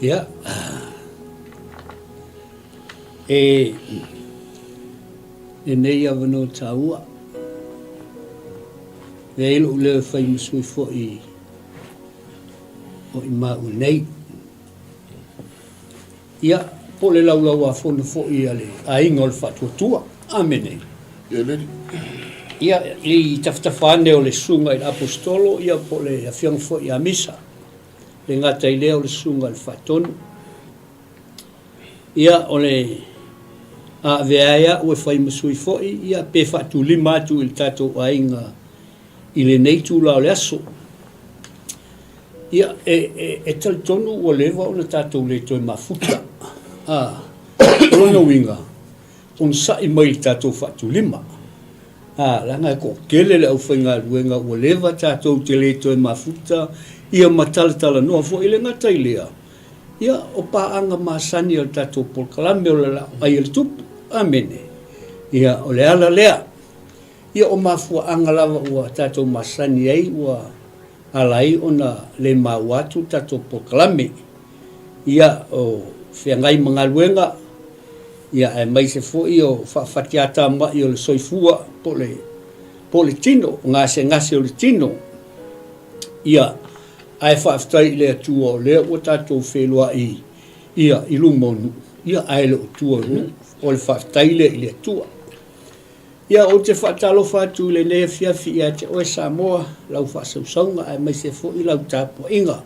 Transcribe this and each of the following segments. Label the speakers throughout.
Speaker 1: Ia, e lenei avanoa taua, e ai lou leo e fai ma sui foi o i maua nei. Ia, po o le laulauafono foi a le aiga o le Faatuatua. Amene.
Speaker 2: Ia, le Alii.
Speaker 1: Ia, i tafatafa ane o le Susuga i le Aposetolo, ia po o le Afioga foi ia Misa, le gata i lea o le Susuga i le Faatonu. Ia, o le a avea ai au e fai ma sui foi, ia, pe faatulima atu i le tatou aiga i lenei itula o le aso. Ia, e, e, e talitonu ua leva ona tatou le toe mafuta. A, o lona uiga, onosai mai i le tatou faatulima. A, leaga e toatele le aufaigaluega ua leva tatou te le toe mafuta, ia ma talatalanoa foi. E le gata i lea, ia, o paaga masani a le tatou polokalame o le Laau Ai a le Tupu. Amene. Ia, o le ala lea. Ia, o mafuaaga lava ua tatou masani ai ua ala ai ona le maua atu le tatou polokalame. Ia, o feagai ma galuega, ia, aemaise foi o faafatiatamai o le soifua po o le, po o le tino, o gasegase o le tino. Ia, ae faafetai i le Atua o lea ua tatou feiloai, ia, i luma o nuu, ia, ae le o tua o nuu. O le faafetai lea i le Atua. Ia, ou te faatalofa atu i lenei afiafi ia te oe Samoa, lau faasausauga aemaise foi lau tapuaiga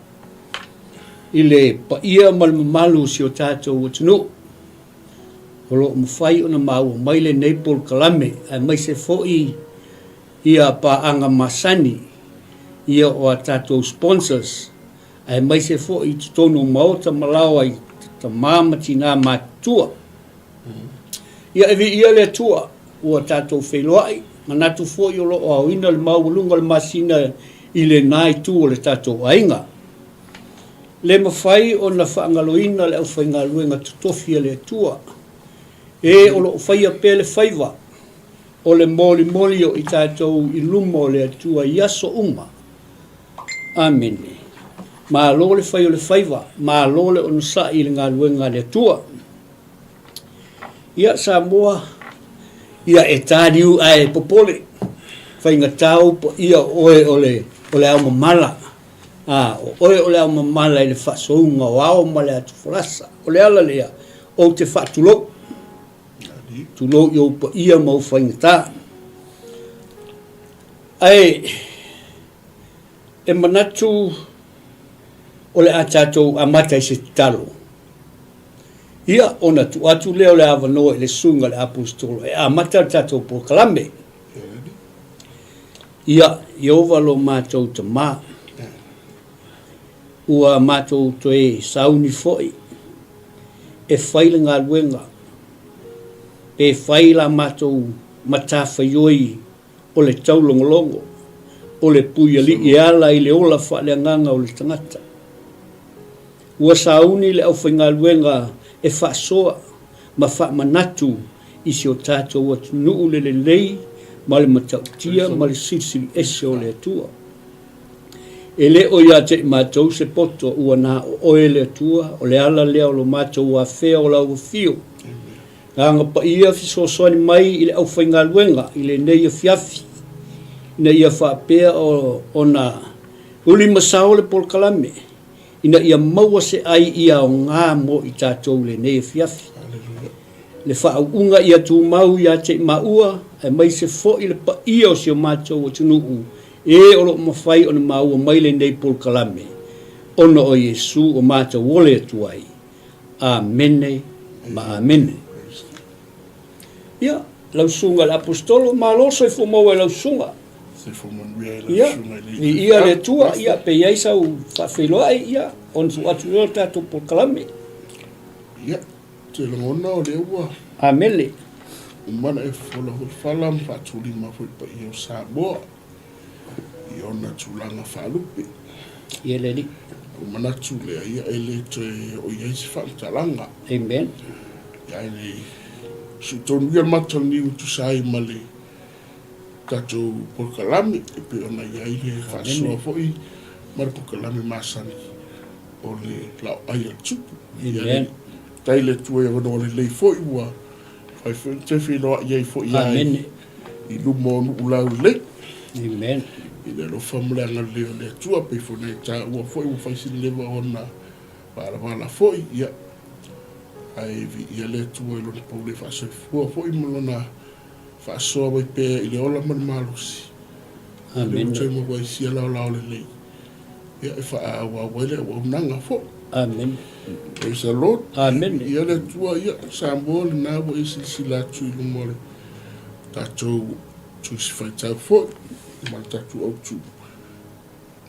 Speaker 1: i le paia ma le mamalu o si o tatou atunuu o lo o mafai ona maua mai lenei polokalame aemaise foi ia paaga masani ia o a tatou sponsors aemaise foi i totonu o maota ma laoa i tama ma tinā matutua. Ia e viia le Atua ua tatou feiloai, manatu foi o lo o aoina le maualuga o le masina i lena itu o le tatou aiga. Le mafai ona faagaloina le aufaigaluega totofi a le Atua, e o lo o faia pea le faiva o le molimoli o i tatou i luma o le Atua i aso uma. Amene. Malo le fai o le faiva, malo le onosai i le galuega a le Atua. Ia Samoa, ia e taliu ae popole, faigata ou paia o oe o le, o le ao mamala. A, o oe o le ao mamala i le faasouga o ao ma le atufolasa. O le ala lea, ou te faatulou. Tulou i ou paia ma ou faigata. Ae, e manatu o le a tatou amata i se tatalo. Ia, ona tuu atu lea o le avanoa i le Susuga i le Aposetolo e amata le tatou polokalame. Ia, Ieova lo matou Tama, ua matou toe sauni foi e fai le galuega, pe fai la matou matafaioi o le taulogologo, o le puialii e ala i le ola faaleagaga o le tagata. Ua sauni le aufaigaluega e faasoa ma faamanatu i si o tatou atunuu le lelei ma le matautia ma le silisili ese o le Atua. E le o ia te i matou se poto ua na o oe le Atua, o le ala lea o lo matou afea o lau afio. Agaga Paia fesoasoani mai i le aufaigaluega i lenei afiafi, ina ia faapea ona uli ma sao le polokalame, ina ia maua se ai ia aoga mo i tatou i lenei afiafi. Le faauuga ia tumau ia te i maua, aemaise foi le paia o si o matou atunuu, e o lo o mafai ona maua mai lenei polokalame, ona o Iesu o matou ole atu ai. Amene ma amene. Ia, lau susuga i le Aposetolo, malo soifua maua i lau susuga.
Speaker 2: Soifua manuia i lau
Speaker 1: Ia,
Speaker 2: susuga i le
Speaker 1: viia le Atua, ia, pe i ai sau faafeiloai, ia, ona tuu atu lea o le tatou polokalame.
Speaker 2: Ia, ou te lagona o lea ua
Speaker 1: Amene.
Speaker 2: uma ona e fofola foi le fala ma faatulima foi i le paia o Samoa. i ona tulaga faalupe.
Speaker 1: Ia le Alii.
Speaker 2: Ou manatu lea, ia e le toe oo i ai se faamatalaga.
Speaker 1: Amen.
Speaker 2: Ia e le sui tonu ia le mata o le niu e tusa ai ma le tatou polokalame e pei ona i ai le faasoa foi ma le polokalame masani o le laoai a le Tupu.
Speaker 1: Amen.
Speaker 2: Faafetai i le Atua i avanoa lelei foi ua fai foi ona toe feiloai ai foi
Speaker 1: Amen.
Speaker 2: i luma o nuu laulelei.
Speaker 1: Amen.
Speaker 2: I le alofa ma le agalelei o le Atua, pei foi ona e taua foi ua fai sina leva ona valavala foi, ia, ae viia le Atua i Lona paulē faasoifua foi ma Lona faasoa mai pea i le ola ma le malosi.
Speaker 1: Amen.
Speaker 2: Lea ua toe maua ai sia laolao lelei, ia, e faaauau ai le auaunaga foi.
Speaker 1: Amen.
Speaker 2: Praise the Lord.
Speaker 1: Amen.
Speaker 2: Viia le Atua, ia, Samoa lena ua e silasila atu i luma o le tatou Tusi Faitau foi ma le tatou autu.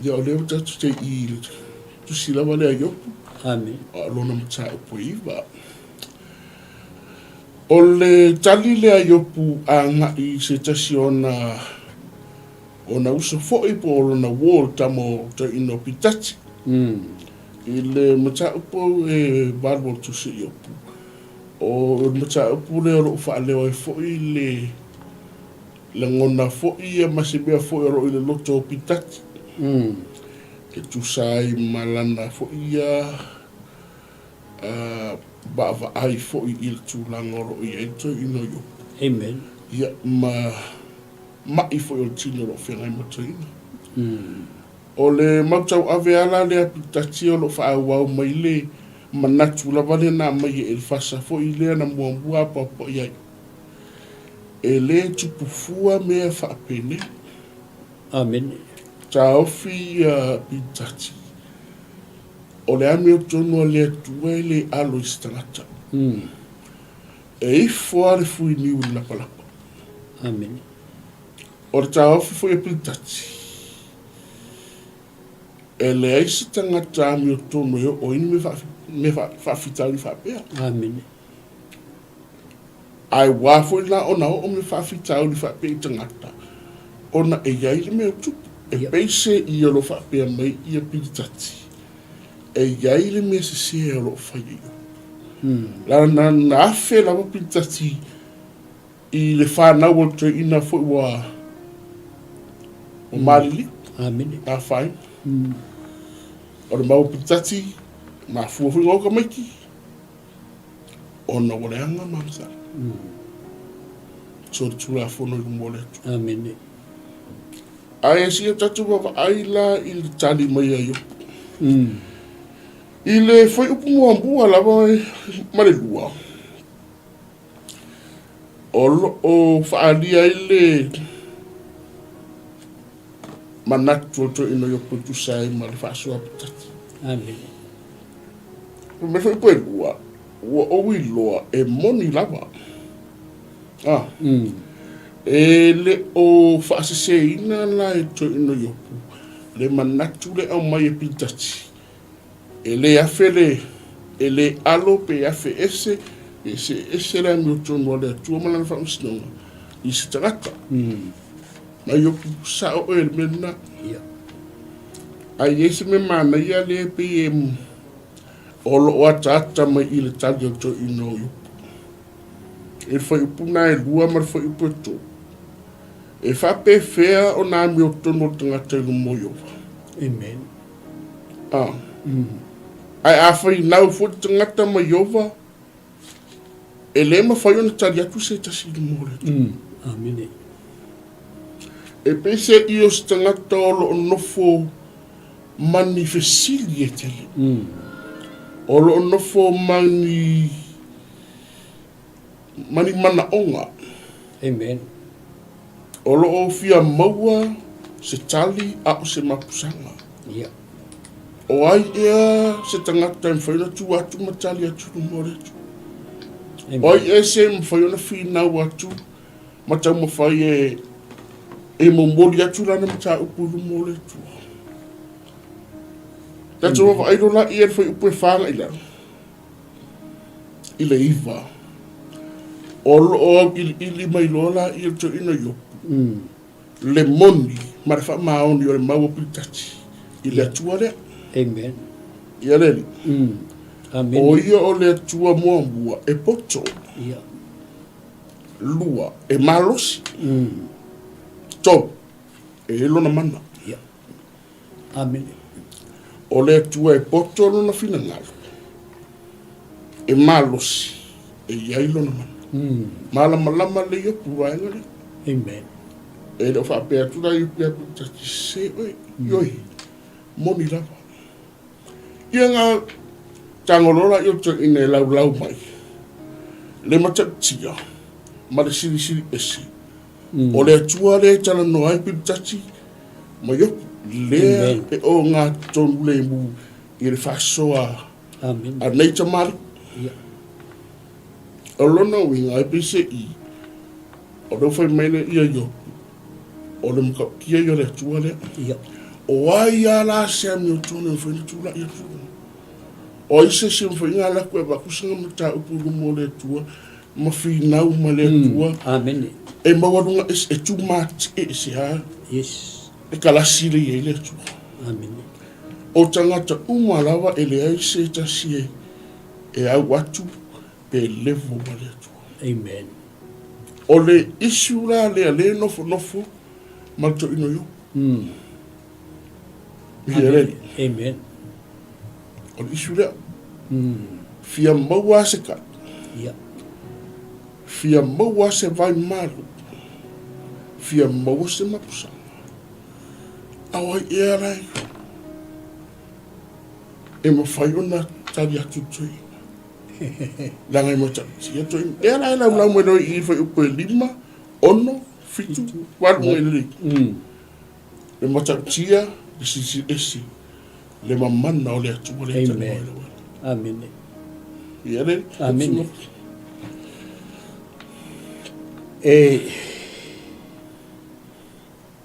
Speaker 2: Ia, o lea ua tatou te i le tusi lava lea a Iopu.
Speaker 1: Amen.
Speaker 2: A o lona mataupu e 9. O le tali lea a Iopu agai i se tasi o ona ona uso foi po o lona uo le tama o Toeaina o Pitati. I le mataupu e 8 o le tusi a Iopu, o le mataupu lea o lo o faaleo ai foi le lagona foi ia ma se mea foi o lo o i le loto o Pitati e tusa ai ma lana foi ia vaavaai foi i le tulaga o lo o i ai le toeaina o Iopu.
Speaker 1: Amen.
Speaker 2: Ia, ma ma'i foi o le tino o lo o feagai ma toeaina. O le mau tauave lava la lea Pitati o lo o faaauau mai le manatu lava lea na aumai e Elefasa foi lea na muamua apoapoai ai. E le tupu fua mea faapenei.
Speaker 1: Amene.
Speaker 2: Taofi ia Pitati. O le amiotonu a le Atua e le alo i se tagata. E ifo lava le fuiniu i le lapalapa.
Speaker 1: Amene.
Speaker 2: O le taofi foi a Pilitati, e leai se tagata amiotonu e oo ai ni mea faafitauli faapea.
Speaker 1: Amene.
Speaker 2: Ae ua foi la ona oo mea faafitauli faapea i tagata, ona e i ai le mea o tupu. E pei se i o lo o faapea mai ia Pilitati, e i ai le mea sese o lo o fai e Iopu. Na, na afe lava Pilitati i le fanau o le toeaina foi ua ua maliliu.
Speaker 1: Amene.
Speaker 2: Afaina. O le mau Pilitati, mafua foi ona tamaiti, ona ua leaga ma agasala. So le Tulafono i luma o le Atua.
Speaker 1: Amene.
Speaker 2: Ae sia tatou vaavaai la i le tali mai a Iopu. I le fuaiupu muamua lava ma le lua, o lo o faaalia ai le manatu o le toeaina o Iopu e tusa ai ma le faasoa patati.
Speaker 1: Amene.
Speaker 2: Fai mai foi po e lua, ua ou iloa e moni lava. Ah. E le o faaseseina la e toeaina o Iopu le manatu le aumai e Pilitati, e le afe le, e le alo pe afe ese, pe see ese le amiotonu a le Atua ma lana faamasinoga i se tagata. Na Iopu, sao oe i le mea lena. Ae i ai se mea manaia lea e pei e o lo o ataata mai i le tali a le toeaina o Iopu. I le fuaiupu lena e 2 ma le fuaiupu e 3, e faapefea ona amiotonu o le tagata i luma o Ieova?
Speaker 1: Amen.
Speaker 2: Ah. Ae a fainau foi le tagata ma Ieova, e le mafai ona tali atu se tasi i luma o le Atua.
Speaker 1: Amene.
Speaker 2: E pei se i o se tagata o lo o nofo ma ni fesili e tele. O lo o nofo ma ni ma ni manaoga.
Speaker 1: Amen.
Speaker 2: O lo o fia maua se tali a o se mapusaga.
Speaker 1: Ia.
Speaker 2: O ai ea se tagata e mafai ona tu atu ma tali atu i luma o le Atua? O ai ea se mafai ona finau atu ma taumafai e e momoli atu lana mataupu i luma o le Atua? Tatou vaavaai loa laia i le fuaiupu e 4 agai i lalo i le 9. O lo o auiliili mai loa laia le toeaina Iopu le moni ma le faamaoni o le mau a Pilitati i le Atua lea.
Speaker 1: Amen.
Speaker 2: Ia le Alii.
Speaker 1: Amene.
Speaker 2: O ia o le Atua muamua e poto.
Speaker 1: Ia.
Speaker 2: Lua, e malosi. totonu e i ai lona mana.
Speaker 1: Ia. Amene.
Speaker 2: O le Atua e poto lona finagalo, e malosi e i ai lona mana. Malamalama lelei Iopu i vaega lea.
Speaker 1: Amen.
Speaker 2: E le o faapea atu la Iopu ia Piritati, se oe, ioe, moni lava. Ia nga tago loa laia o le toeaina e laulau mai le matautia ma le silisili ese. O le Atua lea e talanoa ai Piritati ma Iopu, lea e ogatotonu lemu i le faasoa a nei tamalii. O lona uiga e peiseai, o lea ua fai mai le ia Iopu, o le matautia ia o le Atua lea. O ai lava la se amiotonu e mafai ona tulai atu? O ai se isi e mafai ona alu atu e avatu sana mataupu i luma o le Atua ma finau ma le Atua?
Speaker 1: Amene.
Speaker 2: E maualuga ese, e tumatie ese lava
Speaker 1: Yes.
Speaker 2: le kalasi lea e i ai le Atua.
Speaker 1: Amene.
Speaker 2: O tagata uma lava e leai se tasi e, e au atu pe level ma le Atua.
Speaker 1: Amen.
Speaker 2: O le issue la lea, lea e nofonofo ma le toeaina o Iopu. Amen.
Speaker 1: Amen.
Speaker 2: O le issue lea. Fia maua se kai.
Speaker 1: Ia.
Speaker 2: Fia maua se vai malu. Fia maua se mapusaga. A o ai ea la e mafai ona tali atu toeaina. Leaga e matautia toeaina. Lea la e laulau mai loa i i fuaiupu e 5, 6, 7, 8 nai le Le matautia, le silisili ese, le mamana o le Atua lea e talanoa ai lau ala.
Speaker 1: Amene.
Speaker 2: Ia le.
Speaker 1: Amene. E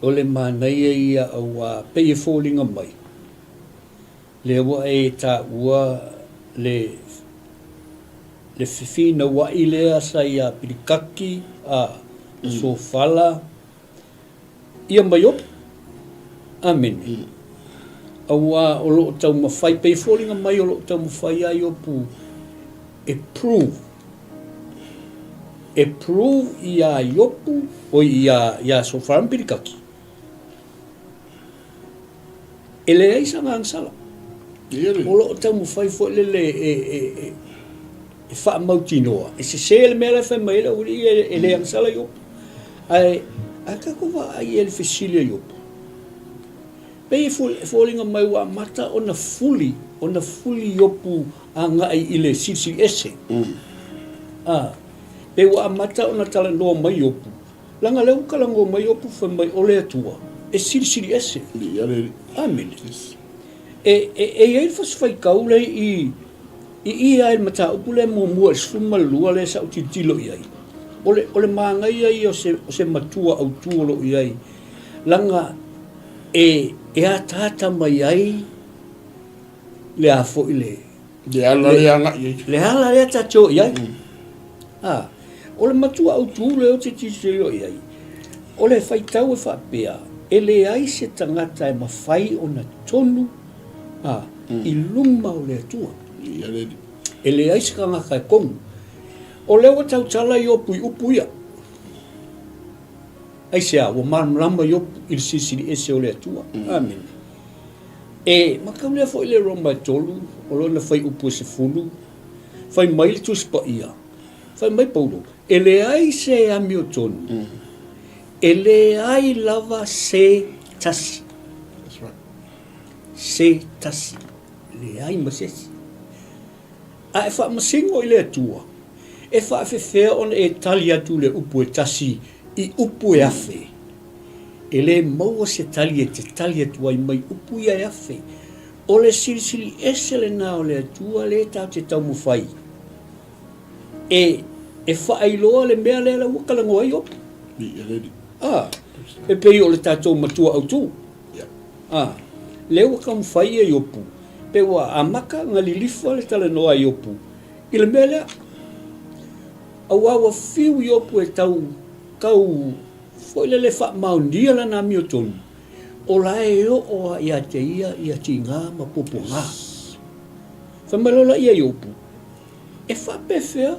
Speaker 1: o le manaia ia auā pei e foliga mai, lea ua e taua le le fefinauai lea sa ia Pilikaki a Sofala Ia ma Iopu. Amene. Auā o lo o taumafai, pei e foliga mai o lo o taumafai ia Iopu e prove, e prove iā Iopu, oi iā, iā Sofara ma Pilikaki, e leai sana agasala. O lo o taumafai foi lele e, e, e, e faamautinoa, e sese le mea la e fai mai ai le aualii e, e le agasala Iopu. Ae, a tatou vaai i le fesili a Iopu, pei e foliga mai ua amata ona fuli, ona fuli Iopu agai i le silisili ese. A, pei ua amata ona talanoa mai Iopu, leaga lea ua talanoa mai Iopu fai mai o le Atua e silisili ese. Amene. E, e, e i ai le fasi faitau lea i I i ai le mataupu lea muamua i le 12 lea sa ou tilotilo i ai, o le, o le manaia ia o se, o se matua autu o lo o i ai, leaga e, e ataata mai ai le a foi le...
Speaker 2: Le ala lea agai ai.
Speaker 1: Le ala lea ta te o i ai. A, o le matua autu lea ou te tilotilo i ai, o le faitau e faapea, e leai se tagata e mafai ona tonu a, i luma o le Atua. E leai se tagata e komu. O lea ua tautala Iopu i upu ia. Aisea, ua malamalama Iopu i le silisili ese o le Atua. Amene. E mataulia foi le Roma e 3, o lona fuaiupu e 10, fai mai le Tusi Paia, fai mai Paulo, e leai se amiotonu, e leai lava se tasi. Se tasi, leai ma se isi. A e faamasino i le Atua, e faafefea ona e tali atu le upu e tasi i upu e afe? E lē maua se tali e te tali atu ai mai upu ia e afe. O le silisili ese lenā o le Atua lē tatou te taumafai e, e faailoa le mea lea la ua talanoa ai Iopu. A, e pei o le tatou Matua Autu. A, lea ua taumafai ia Iopu, pe ua amata ona lilifa le talanoa a Iopu i le mea lea. Aua ua fiu Iopu e tau, tau foi lele faamaonia lana amiotonu, o la e oo lava ia te ia ia tiga ma puapuaga. Fai mai loa laia Iopu, E faapefea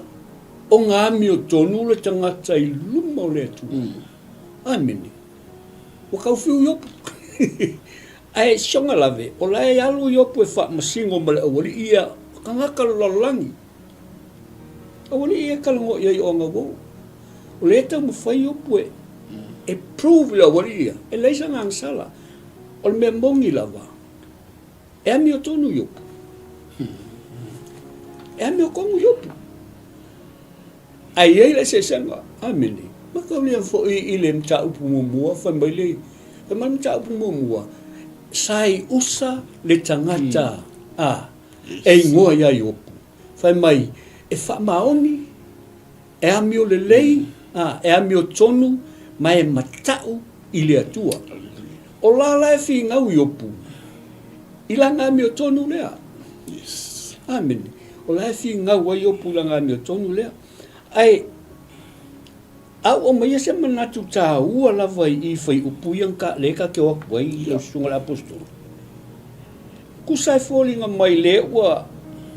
Speaker 1: ona amiotonu le tagata i luma o le Atua? Amene. Ua tau fiu Iopu. Ae sioga lave, o la e alu Iopu e faamasino ma le aualii ia, o tagata o le lalolagi. Aualii ia e talanoa i ai o ana uo. O lea e taumafai Iopu e, e prove i le aualii ia, e leai sana agasala. O le mea moni lava, e amiotonu Iopu. E amiotonu Iopu. Ae i ai le eseesega. Amene. Mataulia foi i le mataupu muamua, fai mai le, fai mai le mataupu muamua, sa i usa le tagata a, e igoa ia Iopu. Fai mai, e faamaoni, e amio lelei, a, e amiotonu, ma e mata'u i le Atua. O la la e finau Iopu, i lana amiotonu lea. Amene. O la e finau ai Iopu i lana amiotonu lea. Ae, a ua aumaia se manatu taua lava i i fuaiupu ia na lea ta te o atu ai i lau susuga i le Aposetolo. Tusa e foliga mai lea ua,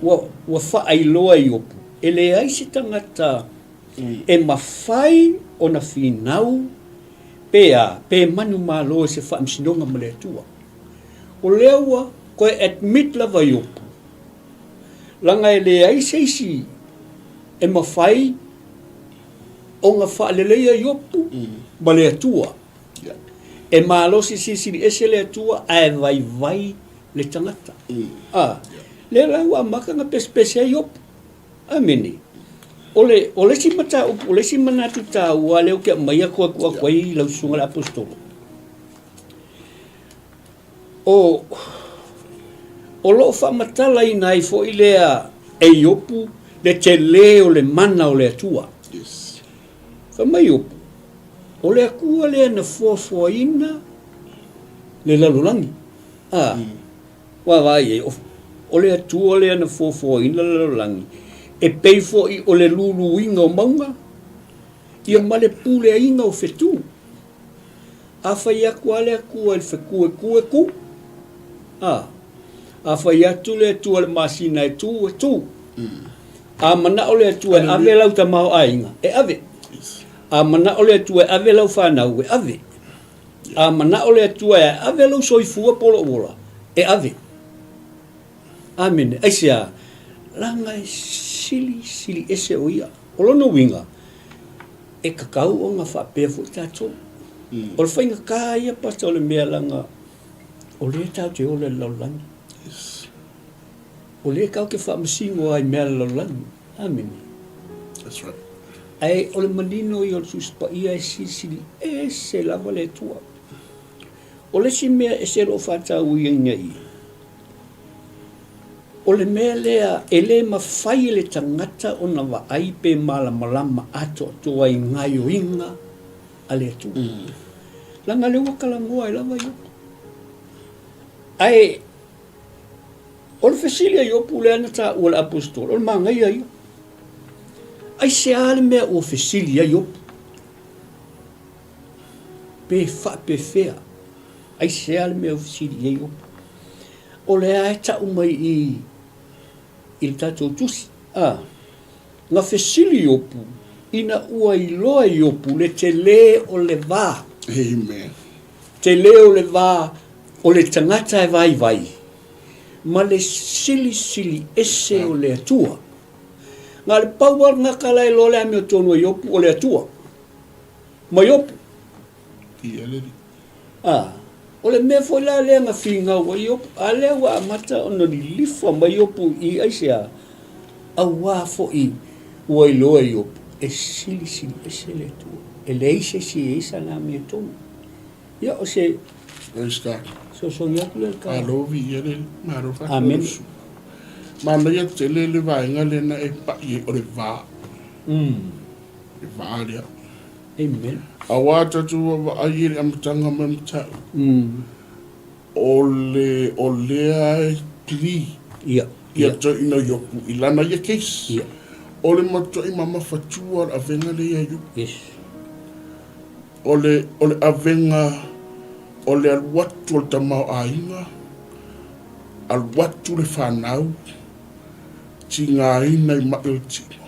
Speaker 1: ua, ua faailoa e Iopu, e leai se tagata e mafai ona finau pe a, pe manumalo i se faamasinoga ma le Atua. O lea ua toe admit lava Iopu, leaga e leai se isi e mafai ona faaleleia Iopu ma le Atua. E malosi silisili ese le Atua ae vaivai le tagata. A, lea la ua amata ona pesepese ai Iopu. Amene. O le, o le isi mataupu, o le isi manatu taua lea ou te aumaia toe tuu atu ai i lau susuga i le Aposetolo. O, o lo o faamatalaina ai foi lea e Iopu le tele o le mana o le Atua.
Speaker 2: Yes.
Speaker 1: Fai mai Iopu, o le Atua lea na foafoaina le lalolagi. A, mm. Vaavaai i ai, o le Atua lea na foafoaina le lalolagi, e pei foi o le luluina o mauga, ia ma le puleaina o fetu. A fai atu lava le Atua i le fetu e tu, e tu. A, a fai atu le Atua i le masina e tu, e tu. A manao le Atua e ave lau tamaoaiga, e ave. A manao le Atua e ave lau fanau, e ave. A manao le Atua e ave lou soifua po o lou ola, e ave. Amene. Aisea? Leaga e silisili ese o Ia. O lona uiga, e tatau ona faapea foi tatou. O le faigata ia pastor o le mea leaga o lea tatou te ola i le lalolagi. O lea tatou te faamasino lava i mea a le lalolagi. Amene.
Speaker 2: That's right.
Speaker 1: Ae o le manino ia o le Tusi Paia e silisili ese lava le Atua. O le isi mea ese lou faatauaina i i, o le mea lea e le mafai e le tagata ona vaai pe malamalama atoatoa i gaoioiga a le Atua. Leaga o lea ua talanoa ai lava Iopu. Ae o le fesili a Iopu lea na taua e le Aposetolo, o le manaia ia. Aisea le mea ua fesili ai Iopu? Pe faapefea? Aisea le mea ua fesili ai Iopu? O lea e tau mai i i le tatou tusi, a, na fesili Iopu ina ua iloa e Iopu le tele o le va.
Speaker 2: Amen.
Speaker 1: Tele o le va o le tagata e vaivai ma le silisili ese o le Atua. Na o le pau lava le tagata la e iloa le amiotonu a Iopu, o le Atua. Ma Iopu. A, o le mea foi la lea na finau ai Iopu, a lea ua amata ona lilifa mai Iopu i aisea, auā foi ua iloa e Iopu, e silisili ese le Atua, e leai se isi e i ai sana amiotonu. Ia, o se
Speaker 2: Praise God.
Speaker 1: fesoasoani atu lea i le tala.
Speaker 2: Malo viia le Malo
Speaker 1: Amene.
Speaker 2: faatalosu. Manaia tele le vaega lea na e pai ai o le va. Le va lea.
Speaker 1: Amen.
Speaker 2: Aua tatou vaavaai i le amataga ma le mataupu. O le o lea e pili
Speaker 1: Ia.
Speaker 2: ia toeaina Iopu i lana ia case.
Speaker 1: Ia.
Speaker 2: O le matuai mamafatua o le avega lea ia Iopu.
Speaker 1: Yes.
Speaker 2: O le o le avega o le alu atu o le tamaoaiga, alu atu le fanau, tigaina i mai o le tino.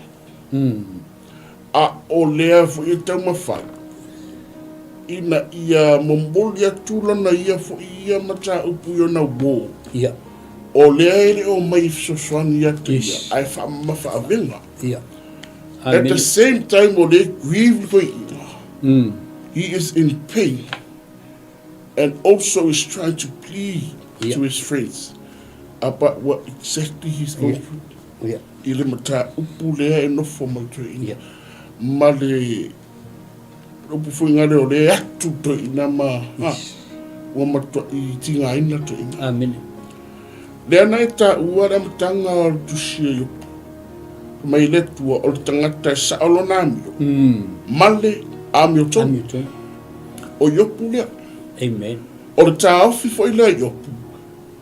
Speaker 2: A o lea foi e taumafai Ina ia momoli atu lana ia foi ia mataupu i ona uō.
Speaker 1: Ia.
Speaker 2: O lea e le o mai e fesoasoani ia te ia, ae faamamafa avega.
Speaker 1: Ia.
Speaker 2: At the same time o lea e grieve le toeaina. He is in pain and also is trying to plead to his friends about what exactly he's going through.
Speaker 1: Ia.
Speaker 2: I le mataupu lea e nofo ma le toeaina. Ma le upu foi ngale o le atu toeaina ma ha, ua matuai tigaina toeaina.
Speaker 1: Amene.
Speaker 2: Lea na e taua le amataga o le tusi a Iopu, fai mai le Atua o le tagata e sao lona amio, ma le amiotonu.
Speaker 1: Amiotonu.
Speaker 2: O Iopu lea.
Speaker 1: Amen.
Speaker 2: O le taofi foi lea Iopu,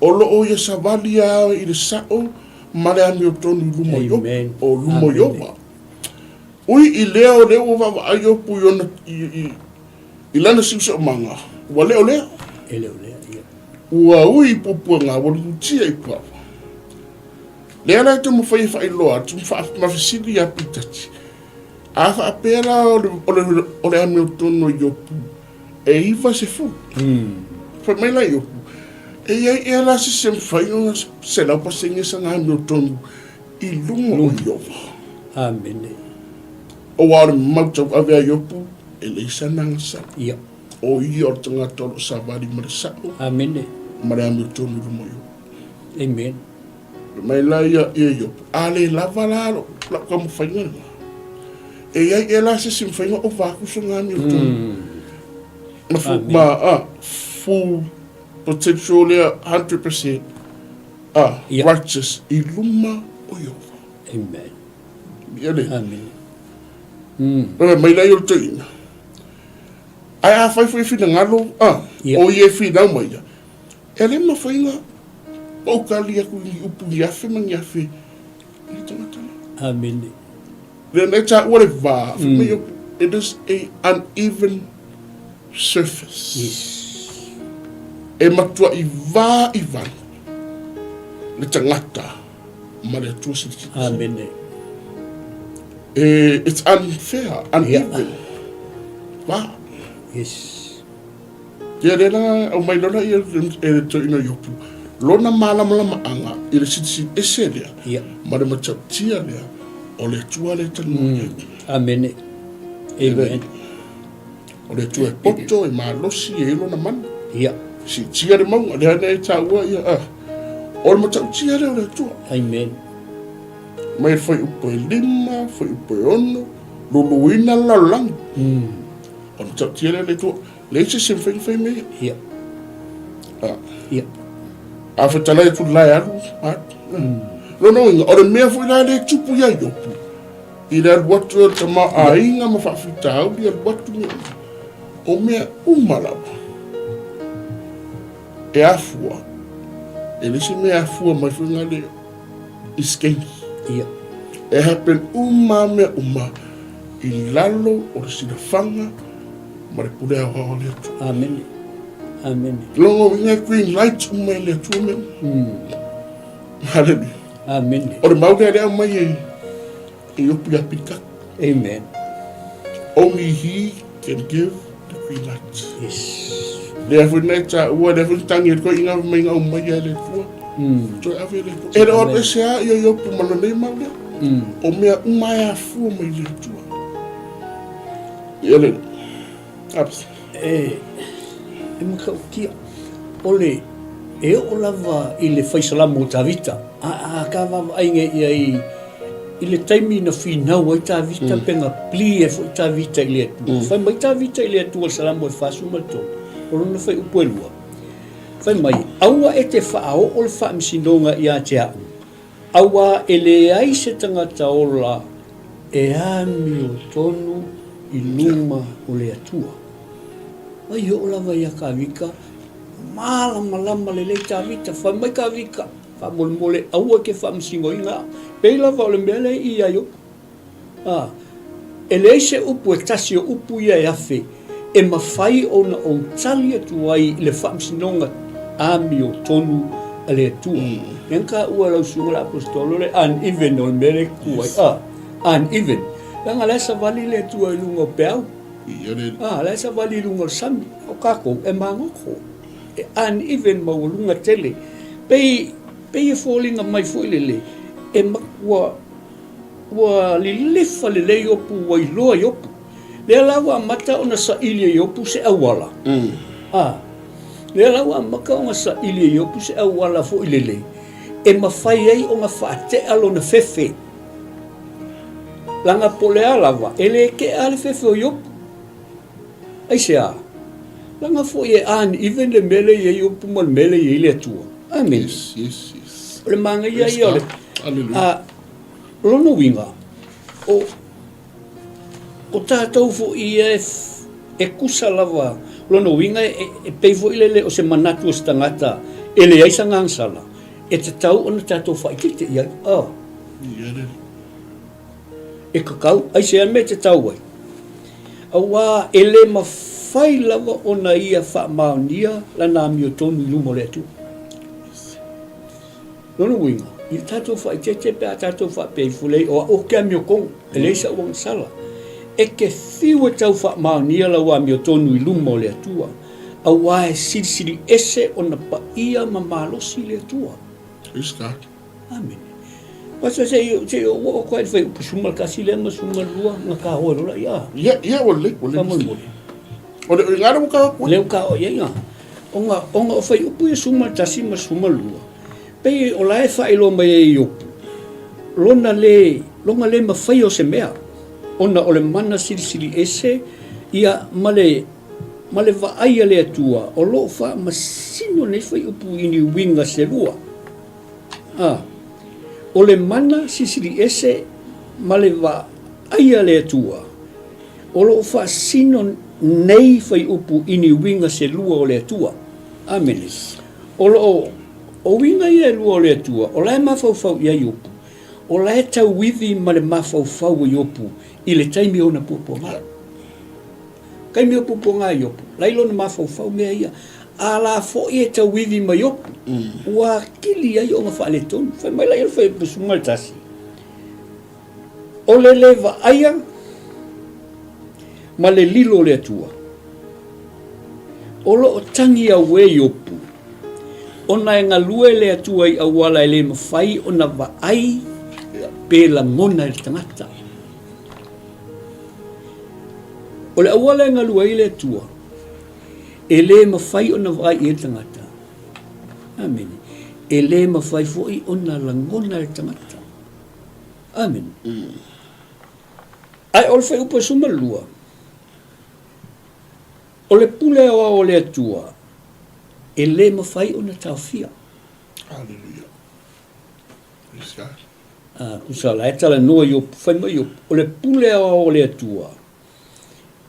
Speaker 2: o lo o ia savali lava i le sao ma le amiotonu i luma o Iopu, o luma o Ieova. Ui i lea o lea ua vaavaai Iopu i ona, i, i, i lana siusiumaga, ua le o lea.
Speaker 1: E le o lea, ia.
Speaker 2: Ua ui i puapuaga, ua lutia i puava. Lea la e taumafai e faailoa atu ma fesili ia Pitati, A faapea la o le, o le, o le amiotonu o Iopu e 90. Fai mai la Iopu, e i ai ea la se se mafai ona 100% sana amiotonu i luga o Ieova.
Speaker 1: Amene.
Speaker 2: Aua o le mau tauave a Iopu, e leai sana agasala.
Speaker 1: Ia.
Speaker 2: O ia o le tagata o lo o savali ma le sao.
Speaker 1: Amene.
Speaker 2: Ma le amiotonu i luma o Iopu.
Speaker 1: Amen.
Speaker 2: Fai mai la ia ia Iopu, a le lava la lau taumafaiga lena. E i ai ea la se isi mafaiga ova atu sona amiotonu. Ma, fu, ma a, full potential lea 100% a,
Speaker 1: Ia.
Speaker 2: righteous i luma o Ieova.
Speaker 1: Amen.
Speaker 2: Ia le.
Speaker 1: Amen.
Speaker 2: Fai mai la ia o le toeaina. Ae afai foi e finagalo, a,
Speaker 1: Ia.
Speaker 2: o ia e finau mai ia, E le mafai ona ou tali atu i ni upu ni afe ma ni afe i le tagata lea.
Speaker 1: Amene.
Speaker 2: Lea na e taua le va, fai mai au, it is a uneven surface.
Speaker 1: Yes.
Speaker 2: E matuai va i vanu le tagata ma le Atua Silisili.
Speaker 1: Amene.
Speaker 2: E, it's unfair, uneven.
Speaker 1: Yeah.
Speaker 2: Va.
Speaker 1: Yes.
Speaker 2: Ia lea la aumai loa lea e le toeaina o Iopu lona malamalamaaga i le silisili ese lea
Speaker 1: Ia.
Speaker 2: ma le matautia lea o le Atua lea e talanoa i ai.
Speaker 1: Amene. Amen.
Speaker 2: O le Atua e poto, e malosi, e i ai lona mana.
Speaker 1: Ia.
Speaker 2: Siitia le mauga, lea na e taua ia, ah, o le matautia lea o le Atua.
Speaker 1: Amen.
Speaker 2: Mai le fuaiupu e 5, fuaiupu e 6, luluina le lalolagi. O le matautia lea o le Atua. Leai se isi e mafai ona fai mea ia.
Speaker 1: Ia.
Speaker 2: Ah.
Speaker 1: Ia.
Speaker 2: A fetalai atu le la e alu, alu. Lona uiga, o le mea foi la lea e tupu ia Iopu, i le alu atu o le tamaoaiga ma faafitauli, alu atu mea uma. O mea uma lava, e afua, e leai se mea e afua mai foi na le i skeini.
Speaker 1: Ia.
Speaker 2: E happen uma lava mea uma i lalo o le silafaga ma le pule aoao a le Atua.
Speaker 1: Amene. Amene.
Speaker 2: Lona uiga e green light uma e le Atua mea uma. Hallelujah.
Speaker 1: Amene.
Speaker 2: O le mau lea lea aumai e e Iopu ia Pita.
Speaker 1: Amen.
Speaker 2: Only he can give the green light.
Speaker 1: Yes.
Speaker 2: Lea foi na e taua, lea foi na tangi ai koe i ngā mai ngā umai a le Atua. Toe ave le Atua. E le o alu ese a ia Iopu ma lona nei mau lea. O mea uma e afua mai le Atua. Ia le Abs.
Speaker 1: E, e matautia, o le, e oo lava i le faisalamo o Tavita, a, a ka vaavaaiga i ai i le taimi na finau ai Tavita pe na pli ai foi Tavita i le Atua. Fai mai Tavita i le Atua i le Salamo e 43, o lona fuaiupu e lua, fai mai, Aua e te faaoo le faamasinoga ia te au, Auā e leai se tagata ola e amiotonu i luma o le Atua. Mai oo lava ia Kavika, malamalama lelei Tavita, fai mai Kavika, faamolemole aua e ke faamasinoina au. Pei lava o le mea lea i ia Iopu. Ā, e leai se upu e tasi o upu ia e afe e mafai ona ou tali atu ai i le faamasinoga amiotonu a le Atua. Lea na taua e lau susuga le Aposetolo le uneven o le mea lea e tutu ai, ā, uneven. Leaga o la e savali le Atua i luga o peau.
Speaker 2: Ia le.
Speaker 1: A, la e savali i luga o le sami. O kākou, e magoto. E uneven maualuga tele. Pei, pei e foliga mai foi lele, e ma, ua, ua lilifa lelei Iopu, ua iloa Iopu. Lea la ua amata ona saili e Iopu se auala. A, lea la ua amata ona saili e Iopu se auala foi lele e mafai ai ona faatea lona fefe. Leaga po o le a lava, e le tea le fefe o Iopu. Aisea? Leaga foi e uneven le mea lea e i ai Iopu ma le mea lea e i ai le Atua. Amene.
Speaker 2: Yes, yes, yes.
Speaker 1: O le manaia ia o le... A, o lona uiga, o, o tatou foi ia e, e kusa lava, lona uiga e, e pei foi lele o se manatu o se tagata e leai sa gagasala, e tatau ona tatou faaitete i ai. Oh. E kakau, aisea le mea e tatau ai? Auā e le mafai lava ona ia faamaonia lana amiotonu i luma o le Atua. Lona uiga, i le tatou faaeteete pe a tatou faapea ifo, leai, o au ou te amiotonu, e leai sa'u agasala. E te fiu e tau faamaonia lau amiotonu i luma o le Atua, auā e silisili ese ona paia ma malosi le Atua.
Speaker 2: Praise God.
Speaker 1: Amene. Pastor, se i, se i ou oo atu ai i le fuaiupu 11 lea ma 12 na taoa ai loa ia.
Speaker 2: Ia, ia, ua lelei, ua lelei.
Speaker 1: Faamolemole.
Speaker 2: O le, o i ina lea ua tau atu ai.
Speaker 1: Lea ua taoa i ai na. Ona, ona o fuaiupu ia 11 ma 12, pei o la e faailoa mai ai e Iopu, lona le, lona le mafaia o se mea, ona o le mana silisili ese, ia, ma le, ma le vaai a le Atua, o lo o faamasino nei fuaiupu i ni uiga se lua. A. O le mana silisili ese ma le vaai a le Atua, o lo o faasino nei fuaiupu i ni uiga se lua o le Atua. Amene. O lo o, o uiga ia e lua o le Atua, o la e mafaufau i ai Iopu, o la e tauivi ma le mafaufau o Iopu i le taimi o ona puapuaga. Taimi o puapuaga a Iopu, la i lona mafaufau mea ia. A la foi e tauivi ma Iopu, ua atili ai ona faaletonu. Fai mai la ia le fuaiupu 11, O le le vaaia ma le lilo o le Atua, o lo o tagi auē Iopu, ona e galue le Atua i auala e le mafai ona vaai pe lagona e le tagata. O le auala e galue ai le Atua, e le mafai ona vaai i ai le tagata. Amene. E le mafai foi ona lagona e le tagata. Amene. Ae o le fuaiupu e 12, o le pule aoao a le Atua, e le mafai ona taofia.
Speaker 2: Hallelujah. Praise God.
Speaker 1: A, tusa la e talanoa Iopu, fai mai Iopu, o le pule aoao a le Atua,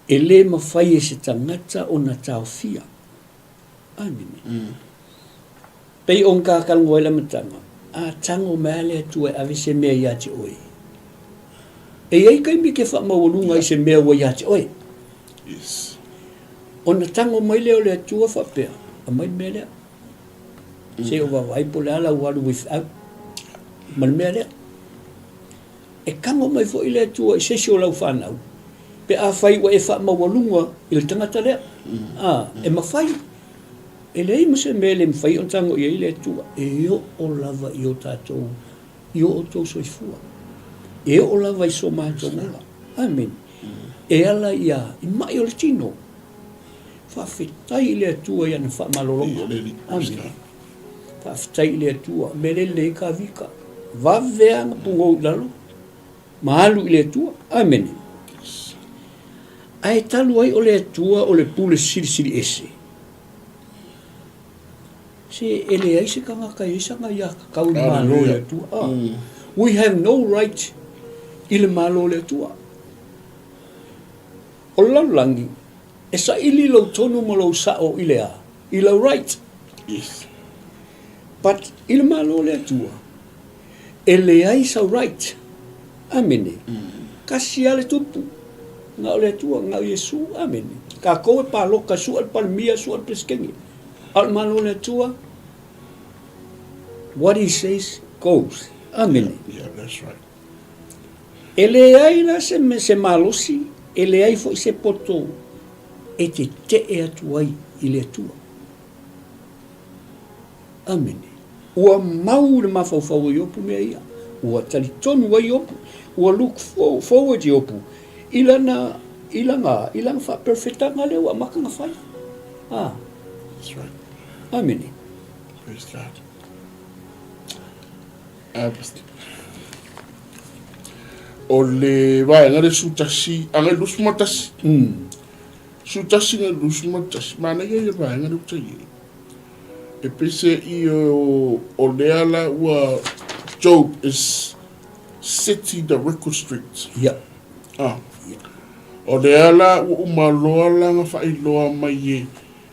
Speaker 1: e le mafai e se tagata ona taofia. Amene. Pei o ta talanoa ai le amataga, a tago mai lava le Atua e ave se mea ia te oe, e i ai taimi e te faamaualuga ai se mea ua ia te oe.
Speaker 2: Yes.
Speaker 1: Ona tago mai lea o le Atua faapea, aumai le mea lea. Se i ou vaavaai po o le a lau alu without ma le mea lea. E tago mai foi le Atua i se isi o lau fanau pe afai ua e faamaualuga i le tagata lea. A, e mafai. E leai ma se mea e le mafai ona tago i ai le Atua. E oo lava i o tatou, i o outou soifua. E oo lava i so matou ola. Amene. E ala i a? I mai o le tino. Faafetai i le Atua i ana faamalologa. Amene. Faafetai i le Atua. Mea lea e lelei ai Kavika. Vave lava ona pugou i lalo ma alu i le Atua. Amene. Ae talu ai o le Atua o le pule silisili ese, se e leai se tagata e i ai sana aiatatau i le Malo o le Atua. Ah, we have no right i le Malo o le Atua. O le lalolagi, e saili lou tonu ma lou sao i le a? I lau right.
Speaker 2: Yes.
Speaker 1: But i le Malo o le Atua, e leai sau right. Amene. Kasi lava le tupu. Na o le Atua, na o Iesu. Amene. Tatou e paloka, sua le Palemia, sua le Peresetene. A o le Malo o le Atua, what he says goes. Amene.
Speaker 2: Yeah, that's right.
Speaker 1: E leai la se, se malosi. E leai foi se poto e tete'e atu ai i le Atua. Amene. Ua mau i le mafaufau o Iopu mea ia. Ua talitonu ai Iopu. Ua look forward Iopu i lana, i lana, i lana faaperfetaga lea ua amata ona fai. Ah.
Speaker 2: That's right.
Speaker 1: Amene.
Speaker 2: Praise God. O le vaega le 11 agai 21. 11 agai 21, manaia ia vaega lea ua tai ai. E pese i o lea la ua Job is setting the record straight.
Speaker 1: Ia.
Speaker 2: Ah. O lea la ua uma loa lana faailoa mai e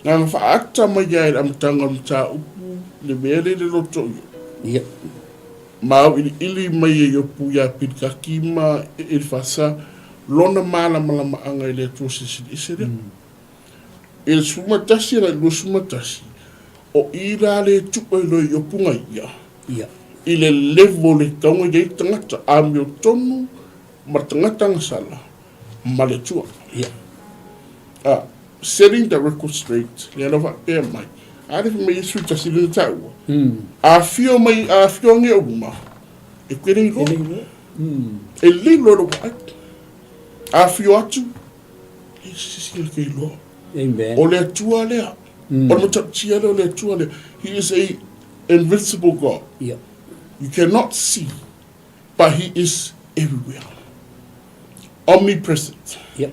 Speaker 2: Na na faaata mai ia i le amataga o le mataupu le mea lea i le loto o Iopu.
Speaker 1: Ia.
Speaker 2: Ma auiliili mai e Iopu iā Pilikaki ma Elifasa lona malamalamaaga i le Atua Silisili Ese lea. I le 11 agai i le 21, o i la le tuu ai loa e Iopu na ia
Speaker 1: Ia.
Speaker 2: i le level e tatau ona i ai le tagata amiotonu ma le tagata agasala ma le Atua.
Speaker 1: Ia.
Speaker 2: A, setting the record straight, lea na faapea mai, a le fai mai Iesu i tasi lea na taua, a afio mai, a afio ange o luma, e koe le iloa.
Speaker 1: E le iloa.
Speaker 2: E le iloa lou vaai. A afio atu, e se isi e ke iloa.
Speaker 1: Amen.
Speaker 2: O le Atua lea. O le matautia lea o le Atua lea. He is a invincible God.
Speaker 1: Ia.
Speaker 2: You cannot see, but he is everywhere. Omnipresent.
Speaker 1: Yep.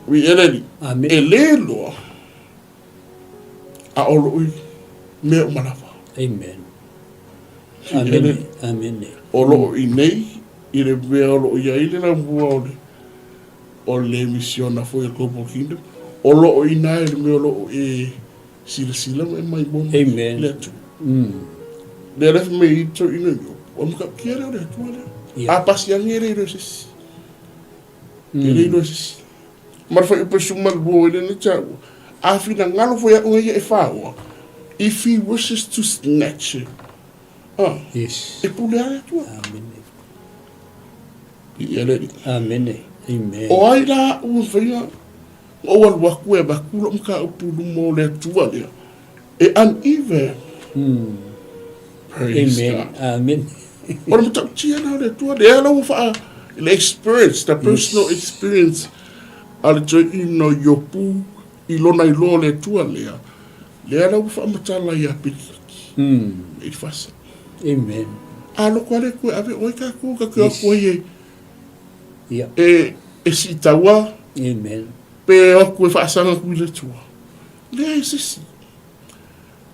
Speaker 2: We eleli.
Speaker 1: Amen.
Speaker 2: E le loa a o loo i mea uma lava.
Speaker 1: Amen. Amen. Amen.
Speaker 2: O loo i nei i le mea o loo i ai le laumua o le o le misiona foi a Global Kingdom. O loo i nā i le mea o loo e Silasila mai mai mo mai
Speaker 1: Amen.
Speaker 2: le Atua. Lea le fai mai i to ino i o maka kia leo le Atua lea.
Speaker 1: Ia.
Speaker 2: A pasi ange e le ilo se isi. E le ilo se isi. Ma le fai upe suma le lua le ne taua. A finagalo foi a'u ia e whaoa. If he wishes to snatch it. Ah,
Speaker 1: Yes.
Speaker 2: e pule a le Atua.
Speaker 1: Amen.
Speaker 2: I ia le Alii.
Speaker 1: Amen. Amen.
Speaker 2: O ai la ua mafai Ua ou alu atu e avatu lou mataupu i luma o le Atua lea, e uneven. Praise
Speaker 1: Amen.
Speaker 2: God.
Speaker 1: Amen.
Speaker 2: O le matautia lea o le Atua, lea la ua faa, le experience, the personal experience a le toeaina o Iopu i lona iloa o le Atua lea, lea la ua faamatala ia Pilikaki, i le fasa.
Speaker 1: Amen.
Speaker 2: A loko a le Atua e ave oe tatou, tatou
Speaker 1: Yes.
Speaker 2: atu ai e,
Speaker 1: Ia.
Speaker 2: E, e siitaua.
Speaker 1: Amen.
Speaker 2: Pe o atu e faasaga atu i le Atua. Leai se isi.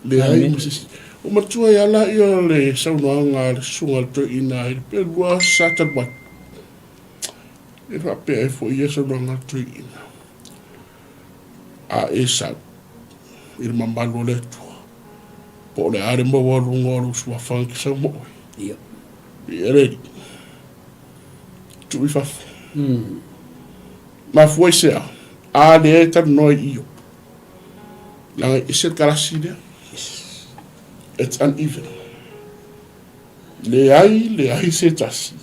Speaker 2: Leai ma se isi. Ua matua ai ala ia le saunoaga a le susuga a le toeaina i le pelua sa talu ai. E faapea ai foi ia saunoaga a le toeaina. A e sau i le mamalu o le Atua, po o le a le maualuga o lou suafa e te sau ma oe.
Speaker 1: Ia.
Speaker 2: Ia le Alii. Tuu i fafo. Mafua i se a? A lea e talanoa i Iopu. Leaga e ese le kalasi lea. It's uneven. Leai, leai se tasi.